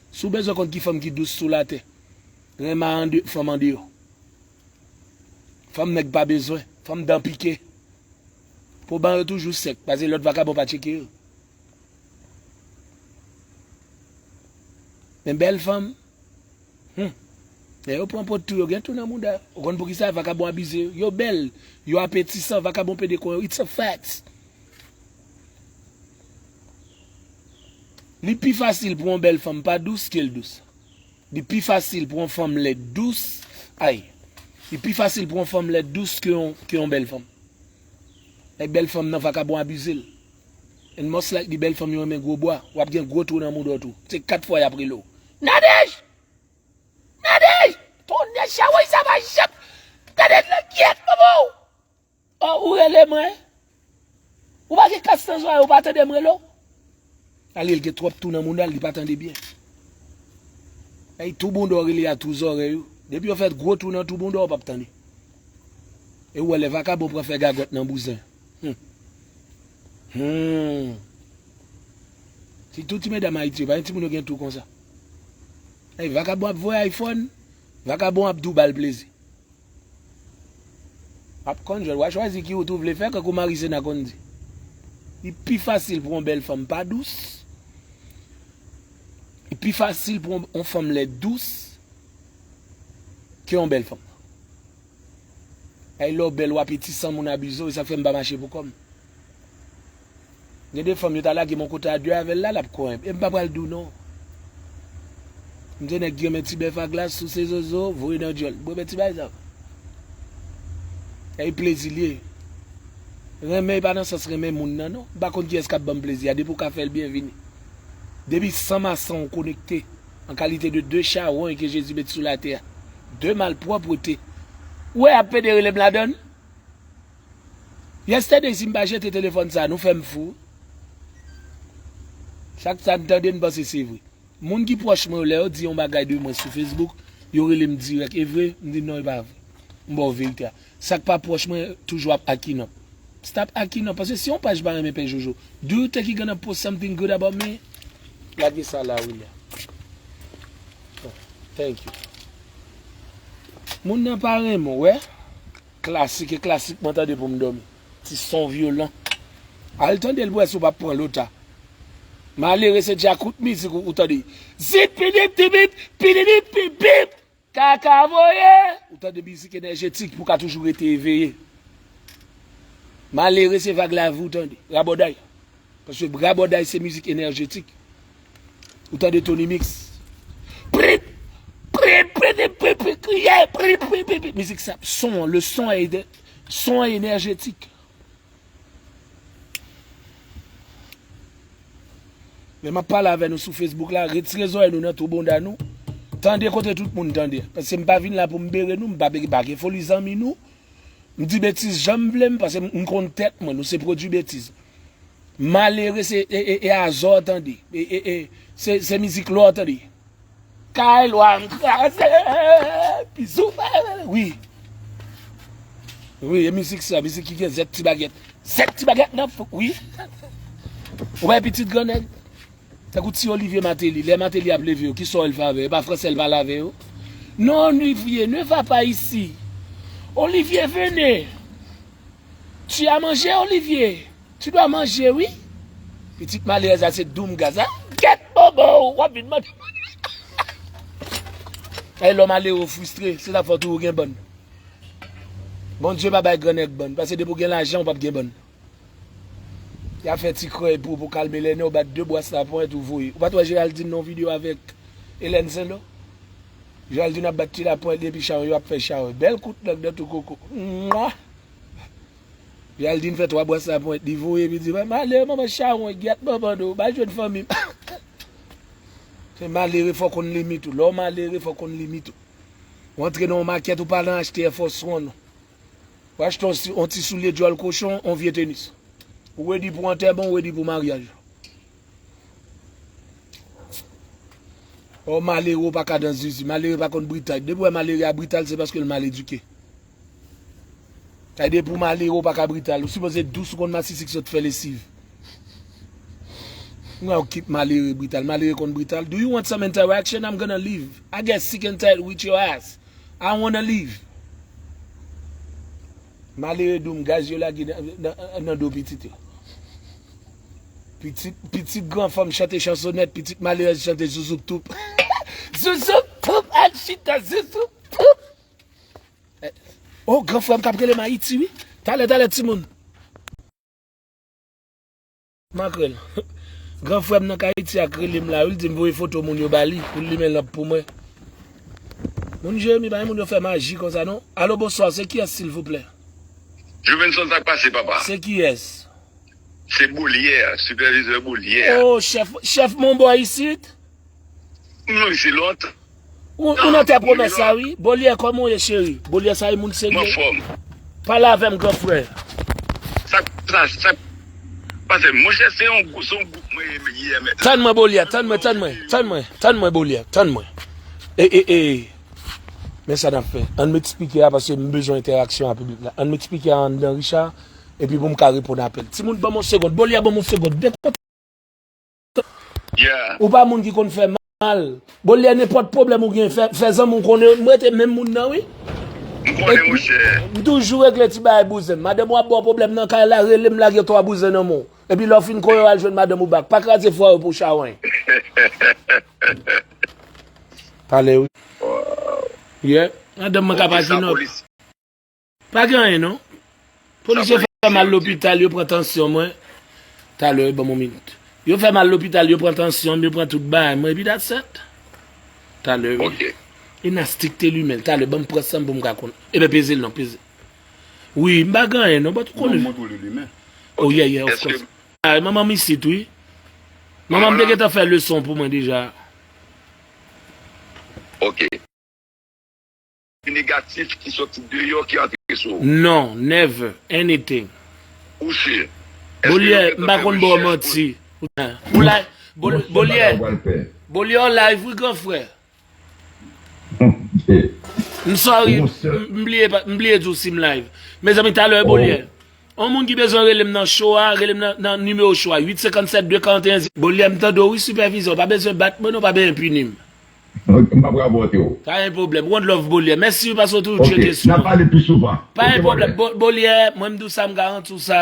Si w bezwen konn ki fanm ki dous sou latè, renmen an de, fanm andeyò. Fanm nèg pa bezwen. Fanm dan pike. Po ban yo toujou sèk, paske lòt vakabon pa tcheke yo. Men bèl fanm, hmm, lè yo pran po tou, yo gen tou nan mouda. Ou konn poukisa? Vakabon abize yo. Yo bèl, yo apetisan, vakabon pede kò yo. It's a fact. Li pi fasil pou yon bèl fanm pa dous ke l dous. Li pi fasil pou yon fanm lèd dous. Ay. Li pi fasil pou yon fanm lèd dous ke yon, ke yon bèl fanm. Nèg bèl fanm nan vakabon abize l. And most likely bèl fanm yo renmen gwo bwa. W ap gen gwo twou nan mouda w tou. Se kat fwa y ap rele w. Nadège! Nadège! Tonnè chawoy sa pa janm. Gade lè kyèt, bobo! Oh, ou rele mwen? Ou pa gen kas nan zòrèy, ou pa tande m rele w? Ale, l gen twòp twou nan mouda l, li pa tande byen. Ay, twou bounda w rele a twou zòrèy ou. Depi yo fè gwo twou nan twou bounda w, w p ap tande. E ou wè lè vakabon pran fè gagòt nan bouzen. Hmm. Hmm. Sitou ti medam Ayiti yo, pa gen timoun yo gen twou konsa. Ay, vakabon ap voye iPhone, vakabon ap di w ba l plezi. Ap konn jwèt, w a chwazi ki wout ou vle fè, kankou Marisena konn di. Li pi fasil pou yon bèl fanm pa dous. Li pi fasil pou yon, yon fanm lèd dous ke yon bèl fanm. Ay, lè w bèl, w apetisan, moun abize w, e sa k fè m pa mache pou kò m. Gen de fanm yo ta lage m yon kote a de avè l la, l ap kwè. E m pa pral di w non. M se nèg ki renmen ti bèf a glas, souse zozo, voye nan djòl. Bwè bèt ti bagay sa. E plezi l ye. Renmen e pa nan sans renmen moun nan non. M pa konn kiyès k ap ban m plezi a, depi w ka fè l byen vini. Depi san mason w konekte, an kalite de de chawony ke Jezi met sou latè a, de malpwòpte. Ou wè y ap pede rele m ladann? Yesterday, si m pa jete telefòn sa, nou fè m fou. Chak sa n tande, n panse se vre. Moun ki pwòch mwen yo, lè yo di yon bagay de mwen sou Facebook, yo rele m dirèk. E vre? M di non, e pa vre. M ba w verite a. Sa k pa pwòch mwen toujou ap akin up. Stop akin up, paske si yon paj pa renmen Pè Jojo, do you think he gonna post something good about me? Lage sa la, William. Thank you. Moun nan pa renmen w, wè. Klasik e klasik mwen tande pou m dòmi. Ti son vyolan. Al tande l pou wè si w p ap pran lota. Malere se djakout mizik ou, ou tande. Zip pidip tibip, pididip pipip. Kaka voye. Ou tande mizik enèjetik pou w ka toujou rete eveye. Malere se vag lavi ou tande. Rabòday. Paske rabòday se mizik enèjetik. Ou tande Tony Mix. Prip, prip, prip, prip, prip, kriye, prip, prip, prip, prip. Mizik sa, son, le son est, son est énergétique. Lè m ap pale avè nou sou Facebook la, retire zòrèy nou nan twou bounda nou. Tande kote tout moun tande. Paske m pa vin la pou m bere nou, m pa bere, pa gen foli zanmi nou. M di betiz jan m vle m, paske m, m konn tèt mwen, nou se pwodui betiz. Malere se, e, e, e azò tande. E, e, e, se, se mizik lò tande. Kay lwa m kraze, bizou, wi. Wi, e mizik sa, mizik ki gen zèt ti bagèt. Zèt ti bagèt nan, wi. Ou wè pitit grannèg? Tankou ti Olivier Martelly, lè Martelly ap leve yo, ki sò l fè avè yo? E pa fransè l pale avè yo? Non, Olivier, ne va pas ici. Olivier, venez. Tu as mangé, Olivier? Tu dois manger, oui. Pitit malerèz la se doum gaz la. Gèt bobo, w ap vin mande. Ay, lè w malere, w fristre, se ta fòt ou, ou gen bann. Bondye pa bay grannèg bann, paske depi w gen lajan, ou p ap gen bann. Y a fè ti krèy pou, pou kalme lè nè w, bat de bwas lapwent ou voye. Ou pa t wè Géraldine nan yon videyo avèk Hélène Saint-Laurent? Géraldine ap bat ti lapwent li epi chawony yo ap fè chawony. Bèl kout lang nan tou koko. Mwa! Géraldine fè twa bwas lapwent li voye epi di, "Malere manman chawony, gyèt manman nou, ou pa jwenn fanmi m." Se malere fò konn limit ou. Lè w malere fò konn limit ou. Ou antre nan yon makèt ou pa nan achte Air Force One. Ou achte yon ti, yon ti soulye djòl kochon, yon vye tenis. Ou redi pou antèman, ou redi pou maryaj. Ò, malere w pa ka dan zuzu. Malere pa konn brital. Depi w wè malere a brital, se paske l mal edike. Sa vle di pou malere w pa ka brital. Ou sipoze dous, ou konn masisi k sot fè lesiv. Mwen w kip malere brital. Malere konn brital. Do you want some interaction? I'm gonna leave. I get sick and tired with your ass. I wanna leave. Malere di w gaz yo lage nan, nan, nan do pitit yo. Pitit, pitit gran fanm chante chansonèt, pitit malerèz chante zouzouptoup. Zouzouptoup, al chita, zouzouptoup. Eh, oh, gran frè m k ap rele m Ayiti, wi. Talè, talè, timoun. Makrèl. Gran frè m nan k Ayiti a k rele m la, wi, l di m voye foto moun yo ba li pou l limen lanp pou mwen. Moun Jeremi, pa gen moun yo fè maji konsa, non. Alo, bonswa, se kiyès, silvouplè? Juvenson, sa k pase, papa? Se kiyès? Se Bolyè, sipèvizè Bolyè. Oh, chèf, chèf Monbò isit? Non, se lontan. Ou, ou nan tè pwomès la, wi. Bolyè, kòman w ye, cheri? Bolyè, sa e moun serye. Mwen anfòm. Pale avè m, gran frè. Sa, sa, sa, pase, monchè, se yon gwoup, se yon gwoup mwen ye, ye, men. Tann mwen, Bolyè, tann mwen, tann mwen, tann mwen, tann mwen, Bolyè, tann mwen. E, e, e. Men sa n ap fè. Ann m eksplike a, paske m bezwen entèraksyon a piblik la. Ann m eksplike a anndan, Richard, epi pou m ka reponn apèl. Timoun, ban m yon segonn. Bolyè, ban m yon segonn. Dekontan. Yeah. Ou pa moun ki konn fè mal. Bolyè, nenpòt pwoblèm ou gen, fè, fè zanmi w konnen, m rete menm moun nan, wi. M konnen, monchè. M toujou regle ti bagay bouzen. Madanm w ap ba w pwoblèm nan kay la, rele m, lage twa bouzen nan men w. Epi lè w fin kore w al jwenn madanm ou back. Pa kraze fwa yo pou chawony. Talè, wi. Yeah. Madanm mwen ka pa gen nòt. Pa gen anyen, non. Polis yo fè m al lopital, yo pran tansyon mwen. Talè, ban m yon minit. Yo fè m al lopital, yo pran tansyon m, yo pran tout bagay mwen, epi that's it. Talè, wi. Ok. Enastik te limen l, talè, ban m pran san m pou m ka konn. Ebyen, peze l non, peze. Wi, m pa gen anyen, non, but ou konnen. Non, mwen tou li limen. Oh, yeah, yeah, of course. Ah, manman m isit, wi. Manman m te gentan fè leson pou mwen deja. Ok. Negatif ki soti deyò ki antre sou ou? Non, never, anything. Ou si? Bolyè, m pa konn ba w manti. Ou la, Bolyè, Bolyè, w live, wi, gran frè. M sorry, m, m bliye pa, m bliye di w si m live. Mezanmi, talè, Bolyè. On moun ki bezwen rele m nan show a, rele m nan, nan nimewo show a, uit senkann sèt de karanteyen. Bolyè, m tande w, wi, sipèvizè, w pa bezwen bat mwen non, pa bezwen pini m. Ok, m p ap rapòte w. Pa gen pwoblèm. One love, Bolyè. Mèsi, wi, paske w toujou tcheke sou mwen. Ok, n a pale pi souvan. Pa gen pwoblèm. Bo-, Bolyè, mwen, m di w sa, m garanti w sa.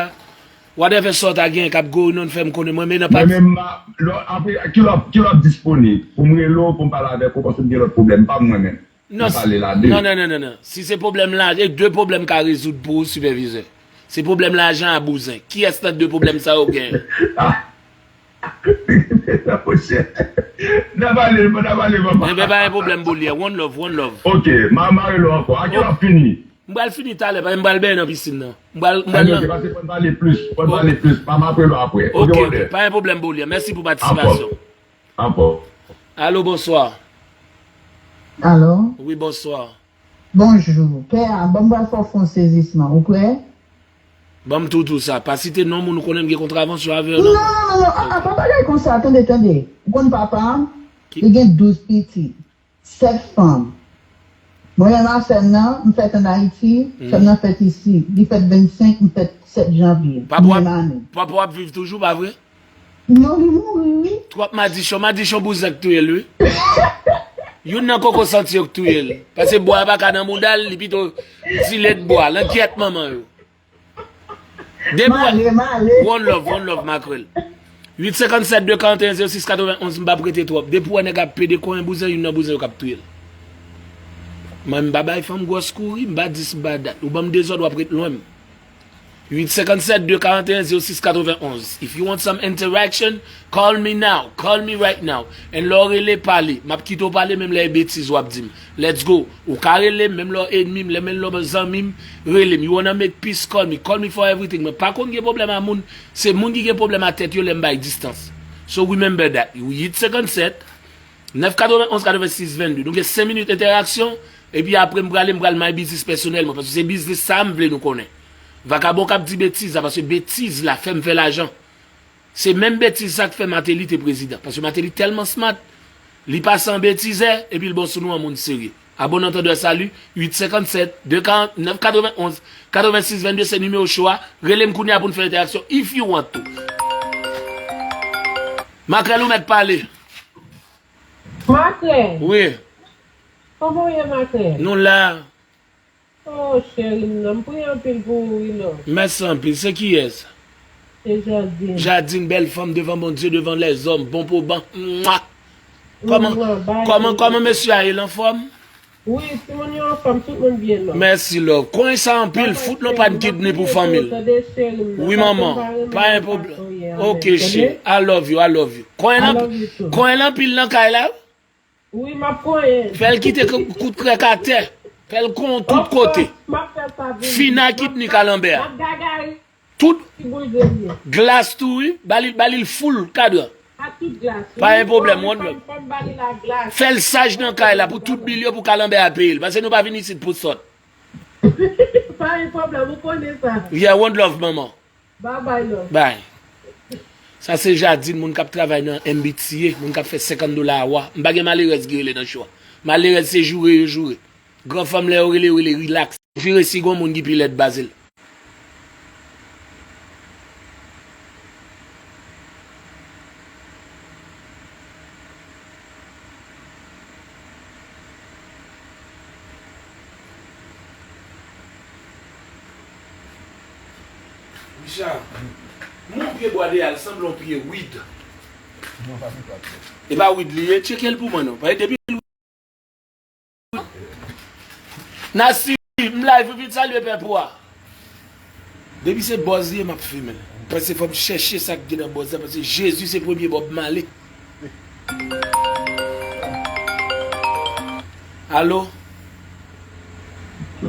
Whatever sa w ta gen k ap going on, fè m konnen. Mwen, men nan pati. Mwen menm, ma, lò, apre, kilè w ap, kilè w ap disponib pou m rele w, pou m pale avèk ou, paske m gen lòt pwoblèm pa m mwen menm. Non, n a pale la de. Non, non, non, non, non. Si se pwoblèm lajan, e de pwoblèm ka rezoud pou ou, sipèvizè. Se pwoblèm lajan a bouzen. Kiyès nan de pwoblèm sa yo genyen? Ah. Monchè. N a pale, n a pale, papa. Enben, pa gen pwoblèm, Bolyè. One love, one love. Ok, m a, m a rele w ankò. A kilè w ap fini? M pral fini talè, paske m pral benyen nan pisin nan. M pral, m pral nan. Ok, pase fò n pale plis, fò n pale plis. M a, m ap rele w apre. Ok, ok, pa gen pwoblèm, Bolyè. Mèsi pou patisipasyon. Ankò. Ankò. Alo, bonswa. Alo? Wi, bonswa. Bonjou. Pè a, ban m pral fè w fè yon sezisman. Ou prè? Ban m tou tou sa. Pa site non moun ou konnen m gen kontravansyon avè yo, non. Non, non, non, non. Ah, ah, pa bagay konsa. Tande, tande. Ou konn papa m? Li gen douz pitit. Sèt fanm. Mwen menm a sè m nan, m fèt ann Ayiti, sè m nan fèt isi. Li fèt vennsenk, m fèt sèt janvye. Papa w ap, papa w ap viv toujou, pa vre? Non, li mouri, wi. Twòp madichon, madichon bouzen k touye l, wi. Youn nan koko santi yo k touye l. Paske bwa pa ka nan mouda l, li pito ti lèt bwa, langyèt manman yo. Depi w... Male, male. One love, one love, makrèl. Uit senkann sèt de karanteyen zewo sis katrevenn onz, m p ap rete twòp. Depi w wè nèg ap pede konyen bouzen, youn nan bouzen yo k ap touye l. Mwen, m pa bay fanm gwòs kouri, m pa dis, m pa dat. Ou ban m dezòd, w ap ret lwen m. Uit senkann sèt de karanteyen zewo sis katrevenn onz. If you want some interaction, call me now. Call me right now. And lè w rele, pale. M ap kite w pale, menm lè e betiz w ap di m. Let's go. Ou ka rele m, menm lè w ènmi m, lè menm lè w zanmi m, rele m. You wanna make peace, call me. Call me for everything. Mwen pa konn gen pwoblèm a moun. Se moun ki gen pwoblèm a tèt yo lè m bay distans. So remember that. Uit senkann sèt, nèf katrevenn onz, katrevenn sis, vennde. Nou gen senk minit entèraksyon, epi apre m prale, m pral may biznis pèsonèl mwen, paske se biznis sa a m vle nou konnen. Vakabon k ap di betiz la, paske betiz la fè m fè lajan. Se menm betiz sa k fè Martelly te prezidan. Paske Martelly tèlman smart, li pase an betizè, epi l bon sou nou an moun serye. A bon antandè, sali, uit senkann sèt, de karant, nèf katrevenn onz, katrevenn sis, vennde, se nimewo show a. Rele m kounye a pou n fè entèraksyon, if you want to. Makrèl, ou mèt pale. Makrèl. Wi. Kòman w ye, Makrèl? Nou la. Oh, cheri m nan, m priye anpil pou ou, wi, love. Mèsi anpil. Se kiyès? Se Jadin. Jadin, bèl fanm devan Bondye, devan lèzòm. Bon pou ban. Mwa! Kòman, kòman, kòman mesye a ye, l anfòm? Wi, timoun yo anfòm, tout moun byen, love. Mèsi, love. Konyen sa anpil, fout non pa n kidney pou fanmi l. Wi, manman, pa gen pwoblèm. Ok, cheri, I love you, I love you. Konyen l anpil nan kay la? Wi, m ap konyen. Fè l kite kout krèk atè. Fè l konyen tout kote. Fina kidney kalanbè a. Tout glas tou, wi. Ba li, ba li l full kadran. Pa gen pwoblèm, one love. Fè l saj nan kay la pou tout bil yo pou kalanbè a peye l. Paske nou pa vin isit pou sòt. Pa gen pwoblèm, ou konnen sa. Yeah, one love, manman. Bye bye, love. Bye. Sa se Jadin, moun k ap travay nan M B T A, moun k ap fè senkant dola a wa. M pa gen malerèz ki rele nan show a. Malerèz se joure yo joure. Gran fanm lè yo rele, yo rele rilaks. Jire si gon moun ki pi lèd pase l. Richard, men yon pye bwa deyò a, l sanble yon pye wid. E pa wid li ye, tcheke l pou mwen non. Paske depi l Nasi, m live, vin salye pèp ou a. Depi se buzz li ye, m ap fimen l. Paske fò m chèche sa k gen nan buzz la, paske Jezi se premye Bob Marley. Alo?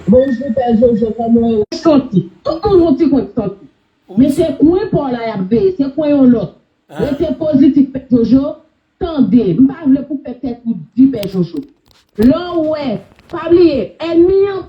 Bonjou, Pè Jojo, kòman w ye? Santi. Tout moun yon ti kwen santi. Men se kwen pa w la y ap veye, se kwen yon lòt. Rete pozitif, Pè Jojo. Tande, m pa vle pou fè tèt ou di, Pè Jojo. Lè w wè, pa bliye, ènmi an